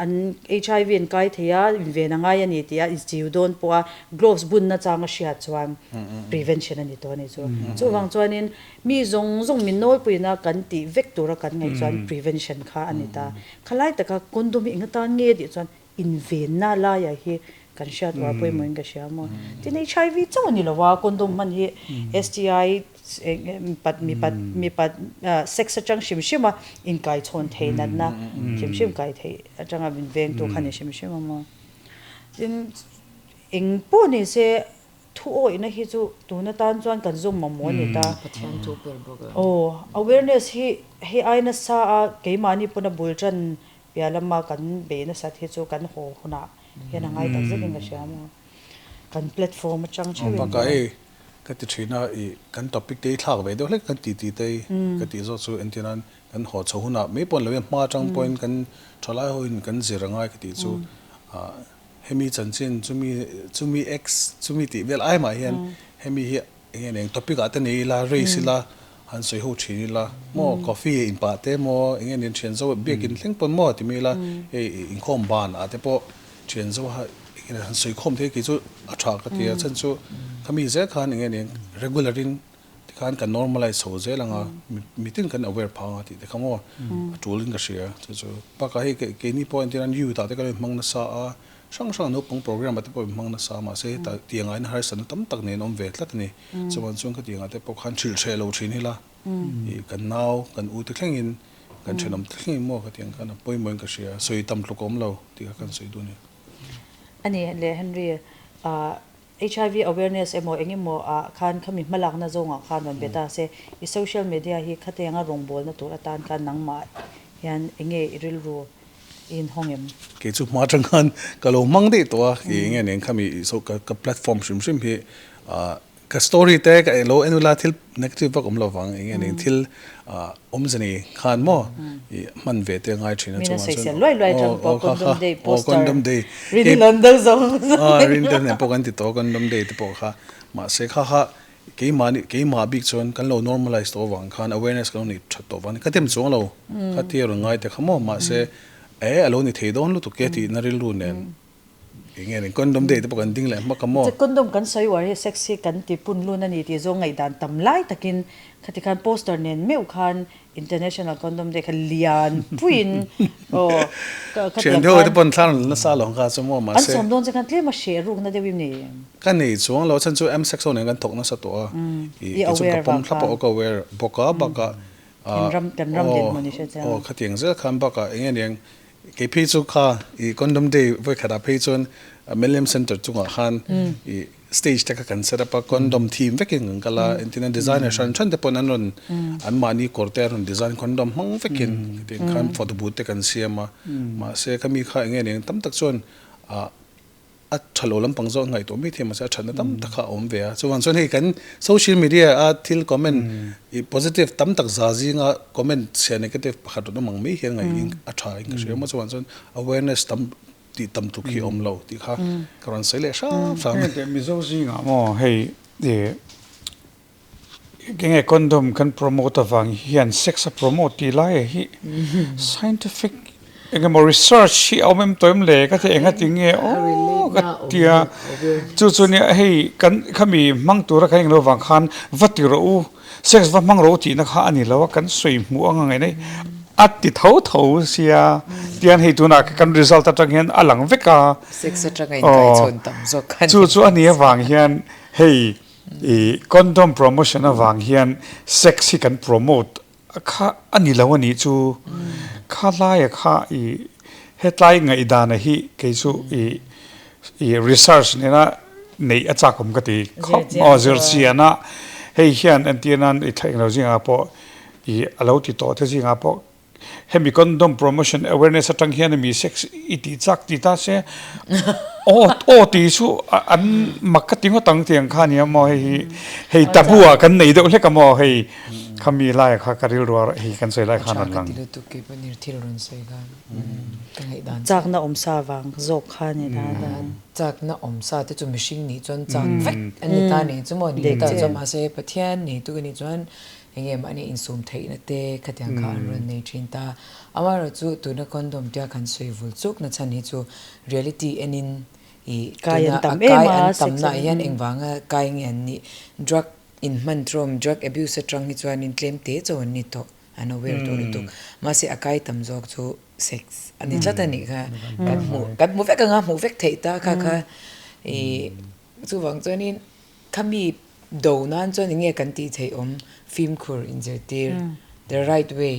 An HIV an kai thei a, inven a ngai a ni tih a inchiu dawn pawh a, gloves bunna chang a hriat chuan prevention a ni tawh a ni chu. Chuvang chuanin mi zawng zawng min nawlpuina kan tih vek tura kan ngaih chuan prevention kha a ni ta. Khalai taka condom hi eng atan nge tih chuan invenna laiah hi kan hriat uar pawimawhin ka hria maw. Tin HIV chauh a ni lo a, condom hman hi STI mipat mipat mipat sex atang hrim hrim a inkai chhawn thei natna hrim hrim kai theih atanga min vengtu kha ni hrim hrim a maw. Tin eng pawh ni se thu awihna hi chu tun atan chuan kan zawm mamawh a ni ta. Pathian thu ber bawk a. Aw awareness hi hei ai nasa a keimahni pawn a bul tan piah lama kan bei nasat hi chu kan haw hunah hian a ngai tak zetin ka hria maw. Kan platform atang theuhin. Bakah hei Ka ti thin a, ih kan topic te hi thlak ve deuh hlek kan ti ti te hi ka tih zawk chu entir nan kan haw chho hunah mai pawh ni lo in hma atang pawhin kan thalai ho in kan zir angai ka tih chu ah hemi chanchin chumi chumi ex chumi tih vel ai mah hian hemi hi eng nge eng topic ah te nei ila race ila han sawi ho thin ila maw coffee in pah te maw eng nge nen thian zo biakin thleng pawn maw ti mai ila hei inkhawm ban ah te pawh Thian zawha eng nge han sawi khawm thei kei chu a tha ka ti a, chhan chu khami zel khan eng nge ni regular in tikhan kan normalize chho zel ang a, mitin kan aware phah ang a tih te kha maw a tul in ka hria chu chu bakah hei keini pawh entir nan youth ah te kan inhmang nasa a, hrang hrang naupang program ah te pawh inhmang nasa a mahse heta tiang ah hian harsatna tam tak nen awm ve tlat a ni, chuan chuan khatiang ah te pawh khan hrilh hreh lo thin ila. Ih kan nau, kan u te thlengin, kan thenawm te thlengin maw ka ti ang khan a pawimawhin ka hria, sawi tam tluk a awm lo tih kha kan sawi duh a ni. A ni le Henry, ah HIV awareness emaw eng emaw ah khan khami hmalakna zawngah khan rawn be ta se, i social media hi khatianga rawngbawlna tur atan khan nangmah hian eng nge i rilru i inhawng em? Kei chu hma atang khan ka lo hmang daih tawh a, ih eng nge nen khami ka platform hrim hrim hi ah Ka story te ka elo en ula thil negative vak awm lo vang eng nge ning thil awmze nei khan maw i hman ve te a ngai thin a chungah chuan aw aw kha kha aw condom day aw rin nen pawh kan ti tawh condom day te pawh kha mahse kha kha keimah keimah bik chuan kan lo normalize tawh avang khan awareness kan lo neih that tawh vang ka tem chuang lo kha tia rawn ngai te kha maw mahse e a lo ni thei dawn lutuk e tihna rilru nen Eng nge ning condom day te pawh kan ding leh hmak a maw? Condom kan sawi uar hi sex hi kan ti pun lun a ni tih zawng ngaihdan tam lai takin khati khan poster nen meuh khan International Condom Day kha lian puiin aw khatiang Thian deuh te pawn thla rawn nasa lo kha chu maw mahse. An sawm dawn che khan tlem a hreh rukna deuh i nei em? Ka nei chuang lo chhan chu msex ho nen kan thawk nasa tawh a i kei chu ka pawm thlap a aw ka aware bawk a bakah aw khatiang zel khan bakah eng nge niang Kei phei chu kha i Condom Day vawikhatah phei chuan Millennium Centre chungah khan i stage te kha kan set up a, condom theme vekin kan kal a, engtin a designer hran hran te pawn an rawn anmahni kawr te an rawn design condom hmang vekin khatiang khan photo booth te kan siam a, mahse khami kha eng nge eng tam tak chuan ah A tha lo lampang zawk ngaihtuah mai thei mahse a thatna tam tak kha a awm ve a. Chuvang chuan hei kan social media a thil comment i positive tam tak za zinga comment chhia negative pakhat rawn awm ang mai hian ngaih a tha in ka hria maw. Chuvang chuan awareness tam tih tam tluk hi a awm lo tih kha ka rawn sawi leh hram hram. Heng Mizo zingah maw hei ih Enge condom kan promote avang hian sex a promote tih lai hi scientific eng emaw research hi a awm em tawh em le ka ti enga ti nge aw ka tia chu chu nia hei kan khami hmang tura kan englo vang khan va ti rawh u sex va hmang rawh u tihna kha a ni lo a kan sawi hmuh anga ngaih na a ti tho tho sia tian hei tunah kan result atang hian a lang vek a sex atanga inkaichhawn tam zawk kha chu chu a nih avang hian hei I condom promotion avang hian sex hi kan promote kha a ni lo a nih chu. Kha laia kha i hetlai ngaihdana hi kei chu i i research nena neih a chak awm ka ti khawp maw zirchian a hei hian entir nan i thleng lo zingah pawh i a lo ti tawh te zingah pawh Hemi condom promotion awareness atang hian mi sex i tih chak ti ta se aw aw tih chu an mak ka ti ngawt ang tih ang kha nia maw hei hi hei taboo ah kan nei deuh hlek a maw hei khami lai kha ka rilru a hei kan sawi lai khan a rawn lang. Chakna awm sa vang zawk kha ni ta dan. Chakna awm sa te chu mihring nih chuan chak vek a ni ta nih chu maw ni ta chuan mahse Pathian neitu ka nih chuan Enge mahni insum theihna te khatiang kha an rawn nei thin ta. Amaherawhchu tuna condom tia kan sawi vul chuk na chhan hi chu reality enin ih tuna a kai an tam naah hian engvanga kai nge an nih drug inhman trawm drug abuse atang hi chuanin tlem te chaw an ni tawh an aware tawh lutuk. Mahse a kai tam zawk chu sex a ni tlat a nih kha kan hmuh kan hmu vek anga hmuh vek theih ta kha kha ih chuvang chuanin Khami do nan chuan enge kan tih theih awm fimkhur inzirtir the right way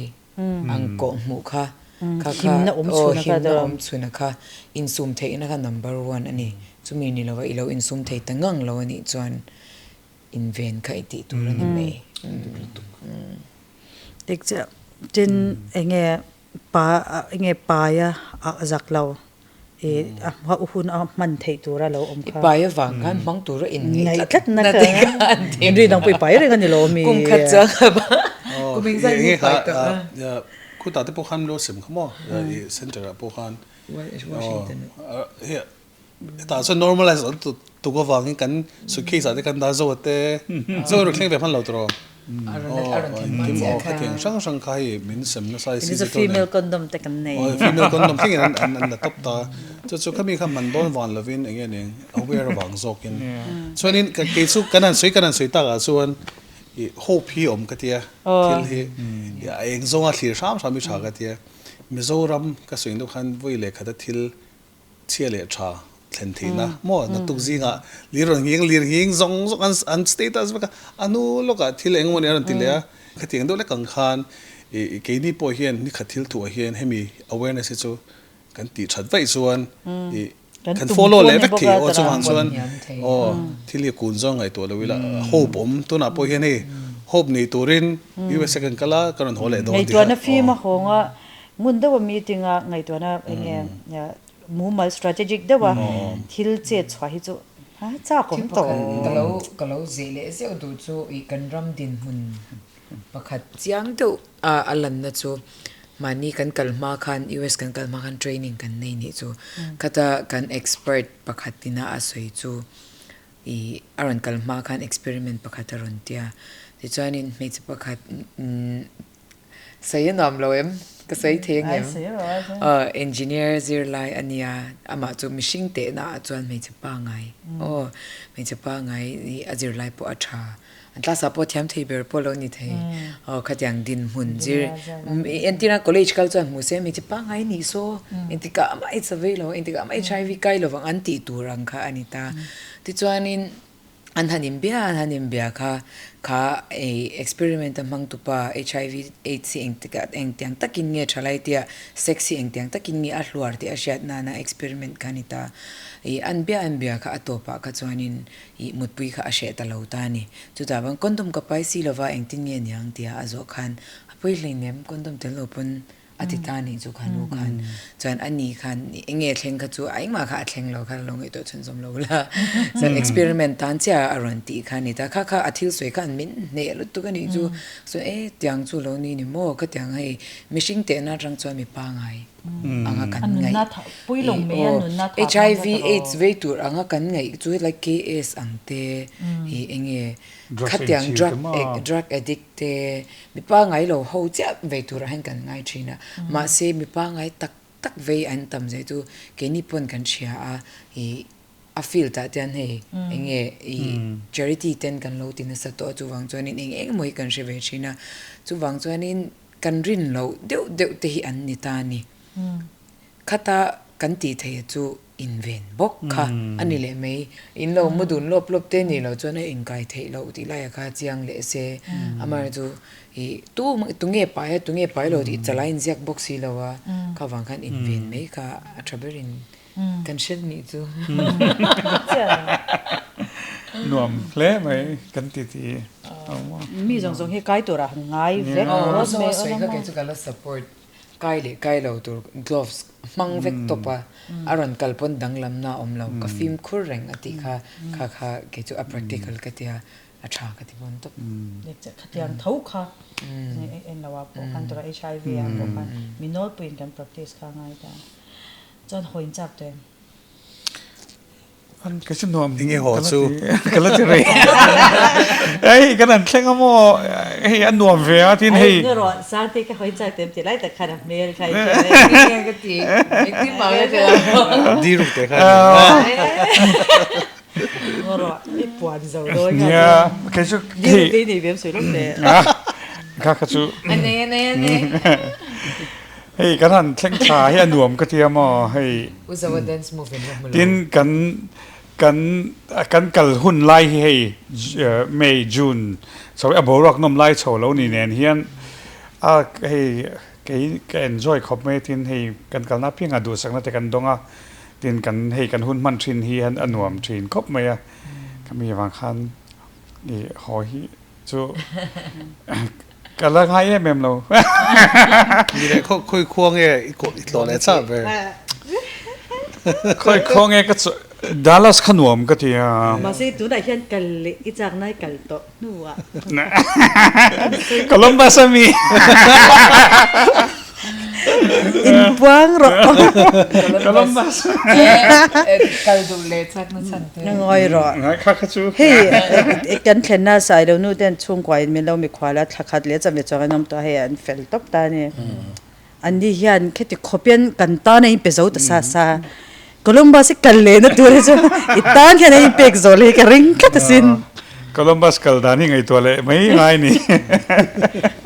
ang kawh hmuh kha kha kha aw himna awm chhun a kha insum theihna kha number one a ni. Chumi ni lova i lo insum thei ta ngang lo a nih chuan inven kha i tih tur a ni mai. Dik chiah tin enge pa enge paia a zak lo. I a hma hun a hman theih tura lo awm kha. I pai avang khan hmang tura in ngaih tlat na te kha an ti. Ri dang pawh i pai reng a ni lo mi. Kum khat chuang a ba. Kum engzat nge i pai tawh a. Khutah te pawh khan lo sem kha maw i center ah pawh khan. Washington. Hetah chuan normalize an tuk avangin kan suitcase ah te kan dah zo a te. Zo erawh thleng ve hman lo tawh. A rawn a rawn thlen hma chiah kha. Khatiang hrang hrang kha hei min sem nasa i CC tawh nen. Female condom te kan nei. Female condom thlengin an an an la tawp ta. Chu chu khami kha man dawn van lovin eng nge ning aware avang zawkin. Chuanin kei chu kan han sawi kan han sawi takah chuan i hope hi awm ka tia thil hi a eng zawnga thlir hram hram hi tha ka tia. Mizoram ka sawi deuh khan vawi leh khata thil Chhia leh tha thlen theihna maw naktuk zingah lir rawn nghing lir nghing zawng zawng an an status vek a, a hnu lawkah thil eng emawni a rawn ti leh a, khatiang deuh lek ang khan ih keini pawh hian nikhat thil thuah hian hemi awareness hi chu kan tih that vaih chuan ih kan follow leh vek thei aw chuvang chuan aw thil hi kun zawng ngaihtuah lo ila hope awm tunah pawh hian hei hope nei turin USA kan kal a ka rawn haw leh dawn tih kha. Ngaihtuahna fim a hawng a Ngun deuha meeting a ngaihtuahna eng nge mumal strategic deuha thil chet chhuah hi chu a chak awm tawh. Ka lo ka lo zeh leh zeuh duh chu ih kan ram dinhmun pakhat chiang deuh a a lanna chu mahni kan kal hma khan US kan kal hma khan training kan nei nih chu khata kan expert pakhat ina a sawi chu ih a rawn kal hma khan experiment pakhat a rawn tia tichuanin hmeichhe pakhat Sawi a nuam lo em? Ka sawi thei ang em? Aw, engineer zirlai a nia, amah chu mihring tehna ah chuan hmeichhe pangai aw, hmeichhe pangai hi a zirlai pawh a tha, an class ah pawh thiam thei ber pawh lo ni thei, aw khatiang dinhmun zir, entirna college kal chuan hmu se hmeichhe pangai nih saw, engtikah amah i savei lo, engtikah amah i HIV kai lovang an tih tur ang kha a ni ta. Tichuanin. An han inbia an han inbia kha kha ei experiment a hmang tupa HIV aids hi engtikah engtiang takin nge thalai tia sex hi engtiang takin nge a hluar tih a hriat nana experiment kha a ni ta. Ih an bia an bia kha a tawpah kha chuanin ih mutpui kha a hreh ta lo ta a ni. Chutah chuan condom ka pai si lova engtin nge niang tia a zawh khan a pawi hleinem condom tel lo pawn A ti ta nih chu kha nu khan chuan a ni khan eng nge thleng kha chu a engmah kha a thleng lo kha lo ngaihtuah chhun zawm lo la chuan experiment tan chiah a rawn tih kha a ni ta kha kha a thil sawi khan min hneh lutuk a nih chu chuan e tiang chu lo ni ni maw khatiang hei mihring tehna atang chuan mi pangai anga kan ngaih HIV aids vei tur anga kan ngaih chu helai KS ang te hi eng nge khatiang drug drug addict Te, mi pangai lo ho chiah vei turah hian kan ngai thin a, mahse mi pangai tak tak vei an tam zai chu keini pawn kan hria a, ih a field ah te hian hei eng nge ih charity ten kan lo ti nasa tawh a chuvang chuanin eng eng emaw hi kan hre ve thin a, chuvang chuanin kan rin loh deuh deuh te hi an ni ta a ni. Khata. kan tih theih chu inven bawk kha a ni leh mai. In lo mu dun lawp lawp te nih loh chuan a inkai theih loh tih laiah kha chiang leh se. Amaherawhchu chu ih tu tunge pai a tunge pai lo tih chalai inziak bawk si lo a, kha vang khan inven mai kha a tha berin kan hre nih chu. Nuam hle mai kan ti ti. Mi zawng zawng hi kai turah han ngai vek. Aw sawi kha kei chu ka la support. Kai leh kai lo tur gloves hmang vek tawp a, a rawn kal pawn danglamna a awm lo, ka fimkhur reng a tih kha, kha kha kei chu a practical ka tia, a tha ka ti bawn tawp. Khatiang tho kha en lo ah pawh khan tura HIV ah pawh khan mi nawlpuiin kan practice kha a ngai ta. Chuan hawi in chak tawh em? An ka chu nuam Enge haw chu? Ka la ti rei. Hei kan an thleng a maw hei a nuam ve a tin hei. Ai rawh Sangte ka hawi chak tem ti lai tak khan a hmel kha i hria e. Ka ti engtin mah ka hria lo. Di ruk te kha ni. Ngaw rawh i puan zo dawn kha. Nia kei chu Di ruk te i nei ve em sawi lawk le. Kha kha chu. A nei a nei a nei. Hei kan han thleng tha hi a nuam ka tia maw hei. U Zawa dance move in la hmu lo. Tin kan kan kan kal hun lai hi hei May June chho a boruak nawm lai chho lo ni nen hian a hei kei ka enjoy khawp mai tin hei kan kalna apiangah duhsakna te kan dawng a tin kan hei kan hun hman thin hi a nuam thin khawp mai a khami avang khan i haw hi Chu ka la ngai em em lo. Ni leh khaw khawi khua nge i kawh i tlawh leh chah ber. Khawi khua nge ka chaw Dallas kha nuam ka ti a. Mahse tunah hian kal leh i chak nai kal tawh hnuah. Columbus a mi. Inpuang rawh. Columbus. Kal duh leh chakna chhan te. Ngawi rawh. Ngai kha kha chu. Hei kan thlenna Sailo nu ten chhungkua in min lo mikhual a, thla khat leh chawhmeh chuang an awm tawh a, hei an fel tawp ta a ni. An ni hian kheti khawp hian kan tan a inpe zo ta sa sa. Columbus hi kal lehna tur hi chu i tan hian a inpek zawh leh hi ka ring tlat asin. Columbus kal dan hi ngaihtuah leh mai ngai ni.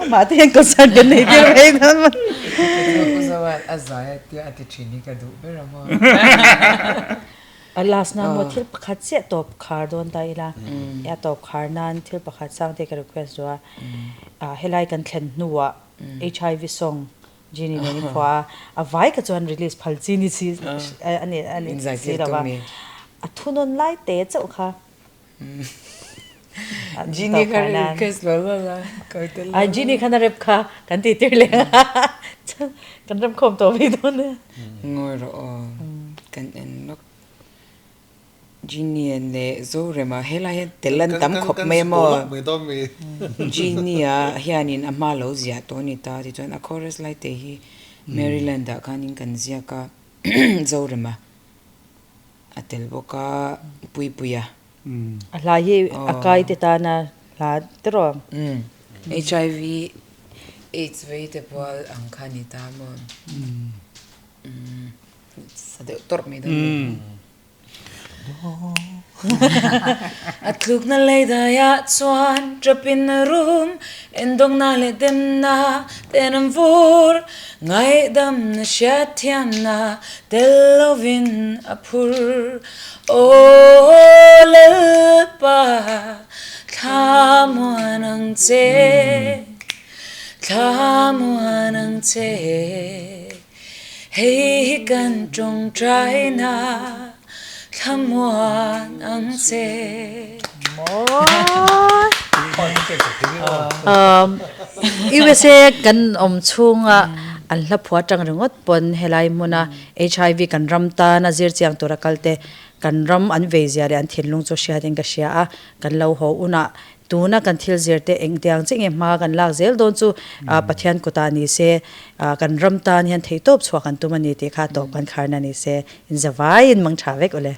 Amah te hian concert kan nei tir mai dawn maw. Keichu Uzawa a zai a tia a ti thin hi ka duh ber a maw. A last nan maw thil pakhat chiah tawp khar dawn ta ila, a tawp khar nan thil pakhat sang te ka request duh a, helai kan thlen hnuah HIV song Genie nen i phuah a, a vai kha chuan release phal chi ni si a ni a ni si lo va, a thunawn lai te chauh kha Genie kha request lo lo la ko tel lo. Genie khan a rep kha kan tih tir leh a, kan rem khawm tawh mai dawn e. Ngawi rawh aw, kan en lawk. Genie leh Zorema helai hian tel an tam khawp mai a maw? Genie-a hianin a hma lo ziah tawh a ni ta tichuan a chorus lai te hi Maryland ah khanin kan ziak a Zorema a tel bawk a Puipuia. A hla hi a kai te tana hla tiraw? HIV AIDS vei te pual ang kha a ni ta maw? Sa deuh tawrh mai dawn ni. A tlukna lei daiah chuan ṭapin a rum, endawngna leh demna ten an vur, ngaihdamna hriatthiamna tel lovin a phur. Aw Lalpa, thla muan ang che, thla muan ang che. Hei hi kan tawngtaina thlamuan ang che. USA kan awm chhunga an hla phua tang ringawt pawn helai hmuna HIV kan ram tana zir chiang tura kalte kan ram an vei zia leh an thinlung chu hriatin ka hria a, kan lo haw unah Tuna kan thil zir te eng tiang che nge hma kan lak zel dawn chu Pathian kutah ni se, kan ram tan hian theihtawp chhuah kan tum a ni tih kha tawp kan kharna ni se, in zavaiin mang tha vek ule.